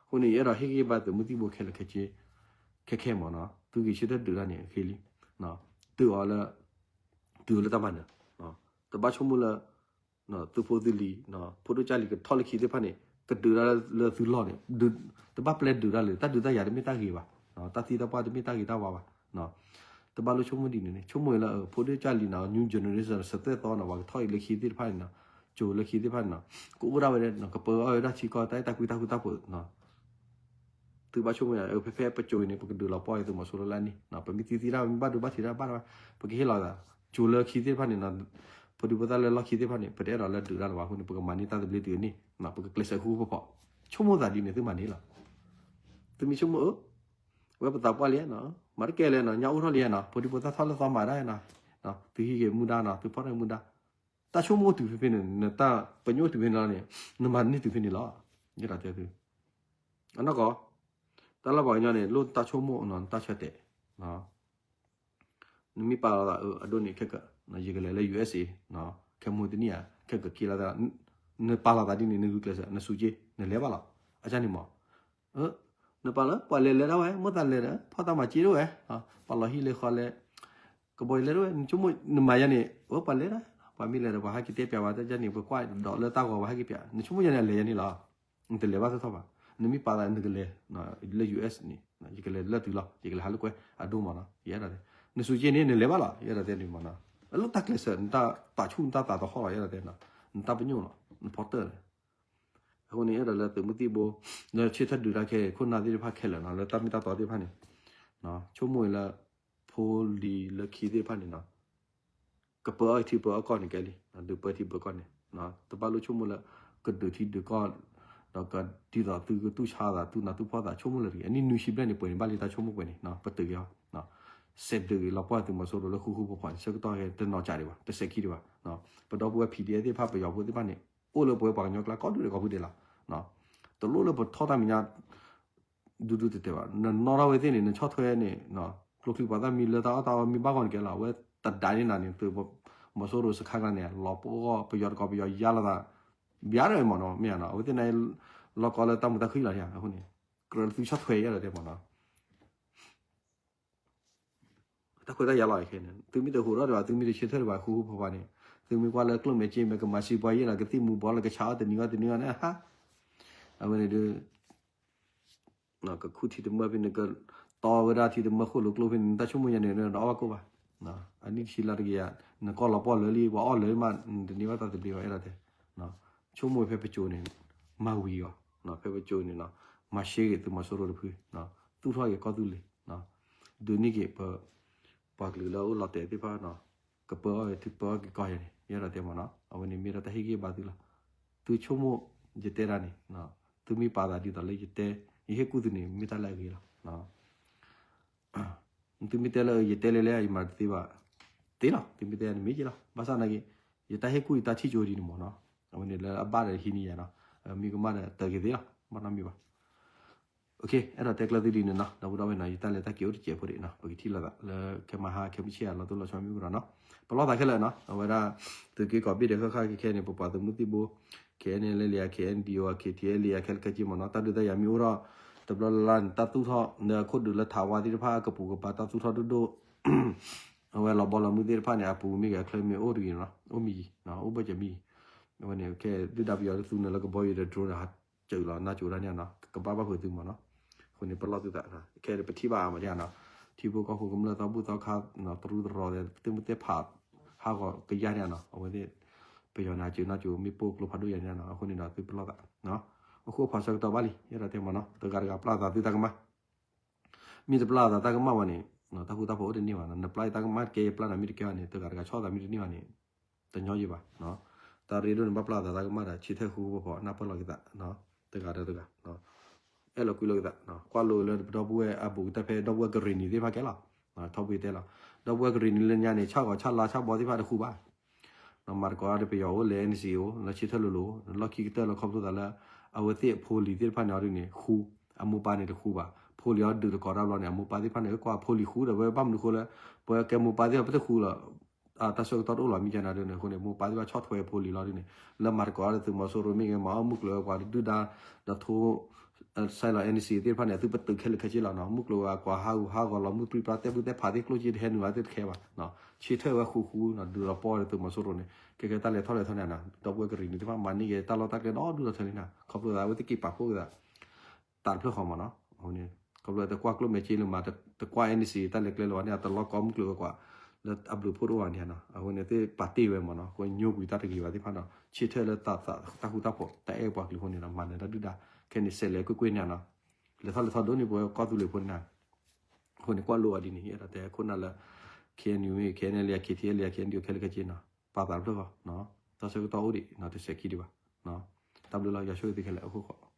အဃိန့ၣ် ယအဲၣ်ဒိးဟ့ၣ်ဂံၢ်ဘါသုးမုၢ်သံၣ်ဘိခဲလၢာ်ခဲဆ့ ခဲခဲမးနီၤ, သုဂ့ၤဆၢထၢၣ်ဒုးတၢ်န့ၣ် အဃ့လံ. တုၤအီၤလၢ တုၤလၢတၢ်မၤနၢၤ, တဘၣ်ဆိကမိၣ်လၢ သုဖိသုလံၤ ဖိဒိၣ်ကၢ်လံၤကထီၣ်လၢခံသ့ၣ်တဖၣ်န့ၣ် ကဒုးတၢ်လၢသုလီၢ်န့ၣ် တဘၣ်ပျဲဒုးတၢ်လၢ တၢ်ဒုးတၢ်ယၤတမ့ၢ်တၢ်ဂ့ၤဘၣ်, တၢ်သံတၢ်ပှၢ်တမ့ၢ်တၢ်ဂ့ၤတၢ်ဝါဘၣ်. တဘၣ်လိၣ်ဆိကမိၣ်ဒ်န့ၣ်န့ၣ် ဆိကမိၣ်လၢ ဖိဒိၣ်ကၢ်လံၤနီၤ new generation စၢၤသွဲၣ်သီနီၤ ပှၤကထီၣ်အံၤလၢခံသ့ၣ်တဖၣ်န့ၣ်နီၤ ကၠိလၢခံသ့ၣ်တဖၣ်န့ၣ်နီၤ ကအိၣ်ဒၣ်ဝဲဒၣ် ကပၢအီၣ်ဝဲဒၣ်ထံကီၢ်တၢ်အဲၣ်တၢ်ကွံတၢ်ဃူတၢ်ဖိးနီၤ သုဘၣ်ဆိကမိၣ်ယၤ ဖဲဖဲပကၠိအံၤန့ၣ် ပကဒုးလီၤပှီၢ်အံၤသုးမီၤစိရိၤလၢအနံၣ်နီၤ ပမ့ၢ်သံသံတၢ် ပမ့ၢ်ဘၣ်ဒိဘၣ်ထံးတၢ်ဘၣ်တၢ်ဘၣ် ပကဟ့ၣ်လီၤသး ကၠိလၢခံသ့ၣ်တဖၣ်န့ၣ်နီၤ ဖိဒံဖိသၣ်လၢလီၢ်ခံသ့ၣ်တဖၣ်န့ၣ် ပတအဲၣ်ဒိးလၢဒုးတၢ်လၢၤဘၣ်အဃိန့ၣ် ပကမၤန့ၢ်တၢ်သဘျ့တုၤအနံၣ်နီၤ ပကကျဲးစၢးဃူဃူဖိးဖိး ဆိကမိၣ်သးဒ်န့ၣ် သုမၤန့ၢ်လီၤ သုမ့ၢ်ဆိကမိၣ်အၢ ဝဲပသးပှၢ်လံနီၤ မၤတကဲလၢၤနီၤ ညၣ်အိၣ်ထီၣ်လံနီၤ ဖိဒံဖိသၣ်ထီၣ်လၢသီမၤဒၣ်နီၤ သုဟံးက့ၤမူဒါနီၤ သုဖီၣ်တၢ်မူဒါ တၢ်ဆိကမိၣ်တုၤဖဲဖဲန့ၣ် နတၢ်ပညိၣ်တုၤဖဲန့ၣ်လီၤန့ၣ် နမၤန့ၢ်တုၤဖဲန့ၣ်လီၤ ယဲဒၣ်တဲသု အနီၢ်ကီၢ် တၢ်လၢပှၤကညီန့ၣ် လိၣ်တၢ်ဆိကမိၣ်နီၤ တၢ်ဆၢတဲာ် နမ့ၢ်ပာ်လီၤသးအဒိန့ၣ် ခဲက ယကလဲၤလၢ ယူၢ်အ့ၣ်အ့ ခဲမုၢ်တနံၣ်ဧါ ခဲကက့ၤလီၤသး နပာ်လီၤသးဒ်န့ၣ် နဂုာ်ကျဲးစၢး နစူးက့ နလဲၤဘၣ်လီၤ အကၢ်န့ၣ်မး နပာ်လီၤ ပှၤလဲၤလဲၤဒၣ်ဝဲ မိၣ်သးလဲၤဒီး ဖီၣ်တၢ်မၤစ့ဒၣ်ဝဲ ပှၤလီၤဟံၣ်လဲၤဃီလဲၤ ကဘီယူၤလဲၤဒၣ်ဝဲ နဆိကမိၣ် နမၤယါန့ၣ် အၢ ပှၤလဲၤဒၣ် ပှၤမ့ၢ်လဲၤဒီး ပှၤဟဲက့ၤတဲပျးဝဲ တၢ်ယါန့ၣ် ပကွၢ်ဒီးလၢတၢ်ဂီၤ ပှၤဟဲက့ၤပျး နဆိကမိၣ်ယါန့ၣ် အလဲၤယါန့ၣ်လီၤ နတလဲၤဘၣ်သ့ၣ်ထီၣ်ဘၣ် နမ့ၢ်ပာ်သး နကလဲၤ လၢ ယူၢ်အ့ၣ်အ့ န့ၣ် ယကလဲၤလၢတုၤလီၤ ယကလဲၤဟးလိာ်ကွဲ အဒိမးနီၤ ယအဲၣ်ဒိးတဲ နစူးက့န့ၣ် နလဲၤဘၣ်လီၤ ယအဲၣ်ဒိးတဲန့ၣ်မးနီၤ အလိၣ်တၢ်ကျဲးစၢး နတၢ်ပာ်ဆူၣ် နတၢ်သးသဟီၣ်လီၤ ယအဲၣ်ဒိးတဲနီၤ နတၢ်ပညိၣ်လီၤ နဖီတၢၢ်လီၤ အဃိန့ၣ် အဲၣ်ဒိးလၢသုးမုၢ်သံၣ်ဘိ လၢဆၢထၢၣ်ဒုးတၢ်ခဲအံၤ ခိၣ်နၢ်သ့ၣ်တဖၣ်ခဲလၢာ်နီၤ လၢတၢ်မ့ၢ်တၢ်တီသ့ၣ်တဖၣ်န့ၣ် ဆိကမိၣ်အံၤလၢ ဖိလံၤလၢခံသ့ၣ်တဖၣ်န့ၣ်နီၤ ကပၢအီၣ်ထံပၢအီၣ်ကီၢ်န့ၣ်ကဲလံ ဒုးပၢထံပၢကီၢ်န့ၣ် တဘၣ်လိၣ်ဆိကမိၣ်လၢ ကဒုးထံဒုးကီၢ် ဒီးကဒ်သိးသုကတူၢ်ဆါသး တူၢ်နးတူၢ်ဖှီၣ်သး ဆိကမိၣ်လၢတဂ့ၤ အနံၣ်နွံဆံဘျဲၣ်န့ၣ် ပှဲၤန့ၣ် ဘၣ်လံတၢ်ဆိကမိၣ်ပှဲၤန့ၣ် ပတုာ်က့ၤအီၤ စဲးဒုးက့ၤလီၤပှီၢ်သုးမီၤစိရိၤလၢဃူဃူဖိးဖိးန့ၣ် ဆၢကတီၢ်ခဲတနီၤကးဒံးဘၣ် တစဲးခံဒံးဘၣ် ပဒီပုၢ်ဝဲၢ် ပီၣ်ဒံၣ်အ့ၣ် သ့ၣ်တဖၣ် ပယီၤဖိသ့ၣ်တဖၣ်န့ၣ် အိၣ်လၢပဝဲပှၤကညီကျါ ကိးဒူၣ်ဒဲးကိးဖုဒဲးလီၤ တလိၣ်လၢပထီၣ်တၢ်မဲာ်ညါ ဒူဒူတဲာ်တဲာ်ဘၣ် နနီၣ်ထီၣ်ဝဲသ့ၣ်န့ၣ် နဆီၣ်ထွဲန့ၣ် ကျိချံပှၤသၣ်မံလၢတၢ်အီၣ်တၢ်အီမ့ၢ်ဘၣ်ဂီၢ်န့ၣ်ကဲလီၤ အဝဲတဒါန့ၢ်နၤန့ၣ် သုးမီၤစိရိၤစခါကျါန့ၣ် လီၤပှီၢ်ဂီၢ် ပယီၤတကီၢ်ပယီၤယါလိာ်သး ဘၣ်ဒၣ်မ့ၢ်နီၤ မ့ၢ်ဧါနီၤ အဝဲသ့ၣ်န့ၣ် လီၤကီလၢတၢ်မုာ်တၢ်ခုၣ်လီၤ အဃိန့ၣ် ကြၢးသုဆီၣ်ထွဲယါဒီးတဲမ့ၢ်နီၤ တၢ်ခွဲးတၢ်ယာ်လီၤခဲန့ၣ် သုမ့ၢ်တဟူးထီၣ်ဒံးဘၣ် သုမ့ၢ်တဆၢထၢၣ်ဒံးဘၣ် ဃူဃူဖိးဖိးန့ၣ် သုမ့ၢ်ကွၢ်လၢကျိၣ်မဲာ်စ့မဲာ် ကမၤစံးပှၤယဲၢ်လီၤ ကသံၣ်မူၤဘှီးလီၤ ကဆါအီၣ်တနံၤအီၣ်တနံၤအီၣ်န့ၣ် ဟါ အဝဲန့ၣ်ဒုး ကခူၣ်ထံတမၢဖဲန့ၣ် ကတီဝဲဒၣ်ထံတမၢဃိၣ်လိာ်ကျိဖဲန့ၣ် နတၢ်ဆိကမိၣ်ယါန့ၣ် နတအီၣ်ဘၣ်ကိၣ်ဘၣ် အနံၣ်တဆံလါတကယၤ နကီၢ်လီၤပှီၢ်လၢာ်လံ ပှၤအီၣ်လၢာ်မး နတန့ၢ်ဘၣ်တၢ်သဘျ့ဘၣ် အဲၣ်ဒိးတဲ ဆိကမိၣ်ဖဲပကၠိန့ၣ် မၤဝံၤအီၤ ဖဲပကၠိန့ၣ် မၤရှဲဂ့ၤသုးမီၤစိရိၤတဖု သူၣ်ထီၣ်က့ၤကီၢ်သူလ့ၤ ဒုးန့ၢ်က့ၤပ ပှၤကလုာ်လၢအအိၣ်လီၤတဲာ်သ့ၣ်တဖၣ် ကပၢအီၣ်ထံပၢအီၣ်က့ၤကီၢ်ယါန့ၣ် ယအဲၣ်ဒိးတဲမ့ၢ်နီၤ အဝဲန့ၣ်မ့ၢ်ဒၣ်တၢ်ဟ့ၣ်ဂံၢ်ဘါသုလီၤ သုဆိကမိၣ်ယတဲဒၣ်န့ၣ် သုမ့ၢ်ပာ်သးဒ်သိးလၢယတဲ ယဟ့ၣ်ကူၣ်သုန့ၣ် မ့ၢ်တၢ်လၢအဂ့ၤလီၤ သုမ့ၢ်တဲလၢယတဲလဲၣ်လဲၣ် ယမၤတသ့ဘၣ် သ့လီၤ သုမ့ၢ်တဲန့ၣ်မ့ၢ်က့လီၤ ဘၣ်ဆၣ်နာ်က့ ယတၢ်ဟ့ၣ်ကူၣ်ယတၢ်ထံၣ်ကၠိဒ်န့ၣ်မ့ၢ်နီၤ အဝဲန့ၣ်လၢအဘၣ်ဒီးဟံးန့ၢ်ယၤနီၤ မ့ၢ်ကမၣ်ဒီးတၢ်က့ၤသ့လီၤ ဘၣ်နီတမံၤဘၣ် အဲၣ်ဒိးတဲကျၢၤသုဒ်န့ၣ်နီၤ ဒီပုၢ်ဒီဝဲၢ်နီၤ ယတၢ်လဲၤတၢ်က့ၤအိၣ်တစဲးဖိဒံးနီၤ ပကထံၣ်လိာ်သးလၢ ခဲမဟါ ခဲမုၢ်ဆ့ၣ်ဧါ လီၤတိၢ်လီၤဆီမ့ၢ်အိၣ်ဒီးနီၤ ပလီၢ်သးခဲလၢာ်နီၤ အဝဲဒၣ် သုးက့ကိးဘ့ၣ်ဒဲးဃၣ်ဃၣ်ခဲခဲန့ၣ် ပပှၤသုးမုၢ်သံၣ်ဘိ ခဲအံၤန့ၣ် လၢလံာ်ဧါ ခဲအံၤန့ၣ် ဒံၣ်ဧါ ခဲထံးအဲလံာ်ဧါ ခဲလၢာ်ခဲဆ့မ့ၢ်နီၤ တၢ်ဒုးတၢ်ယၤမ့ၢ်အိၣ်ထီၣ် တဘျီလၢ်လၢ်န့ၣ် တၢ်သူၣ်ထီၣ် လၢခိၣ်ဒုးလၢထးဝါသ့ၣ်တဖၣ် အကပူၤကပၤ တၢ်သူၣ်ထီၣ်ဒိၣ်ဒိၣ် အဝဲလီၤဘီလီၤမုၢ်သ့ၣ်တဖၣ်န့ၣ် အပူၤမ့ၢ်ဂ့ၤ အချၢမ့ၢ်အိၣ်တဂ့ၤနီၤ အိၣ်မ့ၢ်ယံၤ အိၣ်ဘၣ်စၢၤမ့ၢ်ယံၤ အဝဲန့ၣ် ခဲဒုၣ်ဒါပယီၤတသူနုာ်လၢကဘီယူၤဒီး drone ဒီး ဟးစၢၤလီၤ နါစိၤတၢ်န့ၣ်နီၤ ကဘၣ်ဘၣ်ဖုးသုမ့ၢ်နီၤ အဃိန့ၣ် ပလီၢ်သုသး ခဲပထံၣ်ဘၣ်အါမးဒ်နီၤ ထံဖိကီၢ်ဖိကမျၢၢ်သီဘူၣ်သီခါ တရူးတရီၤ သ့ၣ်မုၢ်သ့ၣ်ဖး ဟးဂီၤကယါန့ၣ်နီၤ အဝဲသ့ၣ် ပယီၤန့ၣ် စၢၤနါစိၤမ့ၢ်ပိၢ်ကျိဖးဒိၣ်ယါန့ၣ်နီၤ အဃိန့ၣ်ဒီးသုပလီၢ်သး အဃိအဖီဆၢကတီၢ်ဘၣ်လံ ယဲဒၣ်တဲမ့ၢ်နီၤ တဂၤတဂၤပျၢ်သးသုတၢ်ကမၣ် မ့ၢ်တပျၢ်သးတၢ်ကမၣ်ဘၣ်န့ၣ် တၢ်ဃူတၢ်ဖိးအိၣ်တန့ၢ်ဘၣ်နီၤ နပျၢ်တၢ်ကမၣ်တကဲ ယပျၢ်နၤမ့ၢ်တကဲဘၣ်န့ၣ် တဂၤတဂၤဆီၣ်သးမ့ၢ်တန့ၢ်ဘၣ်န့ၣ် တညီယံၤဘၣ် တၢ် တၢ်ရ့ဒိၣ်န့ၣ် ဘၣ်ပျၢ်သးတၢ်ကမၣ်ဒီး ဆၢထၢၣ်ဃူဃူဖိးဖိး နၢ်ပၢၢ်လီၤက့ၤသး တဂၤဒီးတဂၤ အဲၣ်လီၤကွံလိာ်က့ၤသး ကွၢ်လိလၢပဒီပုၢ်ဝဲၢ်အဘူးကတၢၢ်ဖဲဒီပုၢ်ဝဲၢ်ကရံၣ်နံၤသ့ၣ်တဖၣ်ကဲလီၤ. ထီဘိတဲလီၤ ဒီပုၢ်ဝဲၢ်ကရံၣ်နံၤလၢညါန့ၣ် ဆၣ်ဂီၤဆၣ်လါဆၣ်ဘီသ့ၣ်တဖၣ်တဃူဘၣ်. မၤသကိးဒီးပယီၤအိၣ် လဲၤ NCA အိၣ် လၢဆၢထၢၣ်လိၤလိၤ လီၢ်ခံကတၢၢ်လၢခီဖျိသးလၢ အဝဲသ့ၣ်အဖိလံၤသ့ၣ်တဖၣ်န့ၣ်အီၤဒ်န့ၣ် ဃူ အမိၢ်ပၢ်န့ၣ်တဃူဘၣ်. ဖိလံၤအီၤဒုးသကိးတၢ်ဘျီန့ၣ် အမိၢ်ပၢ်သ့ၣ်တဖၣ်န့ၣ် ကွၢ်ဖိလံၤဃူဒီး ဝဲဘၣ်မနုၤဃိလၢ ပဝဲကဲမိၢ်ပၢ်သ့ၣ်တဖၣ်ပတဃူလီၤ တၢ်ဆၢကတီၢ်တအိၣ်လီၤ မ့ၢ်ကနၤဒ်န့ၣ် အဃိန့ၣ် မိၢ်ပၢ်သ့ၣ်တဖၣ်ဆီၣ်ထွဲဖိလံၤလီၤဒ်န့ၣ် လၢမၤသကိးဒီးသုးမီၤစိရိၤမ့ၢ်ဂ့ၤ မၤအီၣ်မုၢ်ကျိၤဝဲၤကွာ်ဒုၣ်ဒါ ဒီးထိ စဲလီၤ NCA သ့ၣ်တဖၣ်န့ၣ် အသုပတုာ်ခဲလၢာ်ခဲဆ့လီၤနီၤ မုၢ်ကျိၤဝဲၤကွာ်ဟးဂူာ်ဟးဂီၤလီၤ မုၢ်ပြံပြါတဲာ်ဖုတဲာ်ဖးသ့ၣ်ကျိၣ်စ့တဟဲနုာ်ဘၣ်သ့ၣ်တခဲဘၣ် ဆၢထၢၣ်ဝဲဃူဃူနီၤ ဒုးလီၤပီၢ်ဒီးသုးမီၤစိရိၤန့ၣ် ကဲကဲတၢ်လဲၤထီၣ်လဲၤထီန့ၣ်နီၤ ဒီပုၢ်ဝဲၢ်ကရံၣ်နံၤသ့ၣ်တဖၣ်မၤန့ၢ်က့ၤတၢ်လီၢ်တၢ်ကျဲဒီဒူၣ်ဒီထၢလံနီၤ ခီဖျိသးအဝဲသ့ၣ်က့ၤပာ်ဖှိၣ်က့ၤသး တၢ်တဖျၢၣ်ဃီမးနီၤ အဃိန့ၣ် ခီဖျိတကွၢ်ကျိၣ်မဲာ်က့လၢမး တကွၢ် NCA တၢ်လဲၤကျဲလၢၤဘၣ်န့ၣ် အတလီၢ်ကီမုၢ်ကျိၤဝဲၤကွာ် လၢအဘျုးဖှိၣ်တအိၣ်ဘၣ်န့ၣ်နီၤ အဃိန့ၣ်သ့ၣ်ပာ်တ့ၢ်ဝဲမးနီၤ အဃိညိကွံာ်တၢ်တဂ့ၤဘၣ်သ့ၣ်တဖၣ်နီၤ ဆၢထၢၣ်လၢတၢ်ဃူတၢ်ဖိး တၢ်အဲၣ်ပှၤကလုာ်အဃိန့ၣ်ဒီး မၤနၢၤတၢ်ဒုၣ်ဒါ ခဲန့ၣ် စဲးလဲၤကွ့ၢ်ကွ့ၢ်န့ၣ်နီၤ လဲၤထီၣ်လဲၤထီဒိၣ်န့ၢ်ပဝဲကီၢ်သူလ့ၤဖိန့ၣ် အဃိန့ၣ် ကွၢ်လိအီၤဒ်န့ၣ် ယအဲၣ်ဒိးတဲခိၣ်နၢ်လၢ KNU မ့ၢ် KNLA KTLA KNDO ခဲလၢာ်ခဲဆ့နီၤ ပာ်သးတဖျၢၣ်ဃီ တၢ်ဆၢကတီၢ်အိၣ်ဒံး တစဲးခံဒံးဘၣ် တၢ်ဘျုးလီၤ ယွၤဆိၣ်ဂ့ၤသုခဲလၢာ်အခိၣ်ဃီ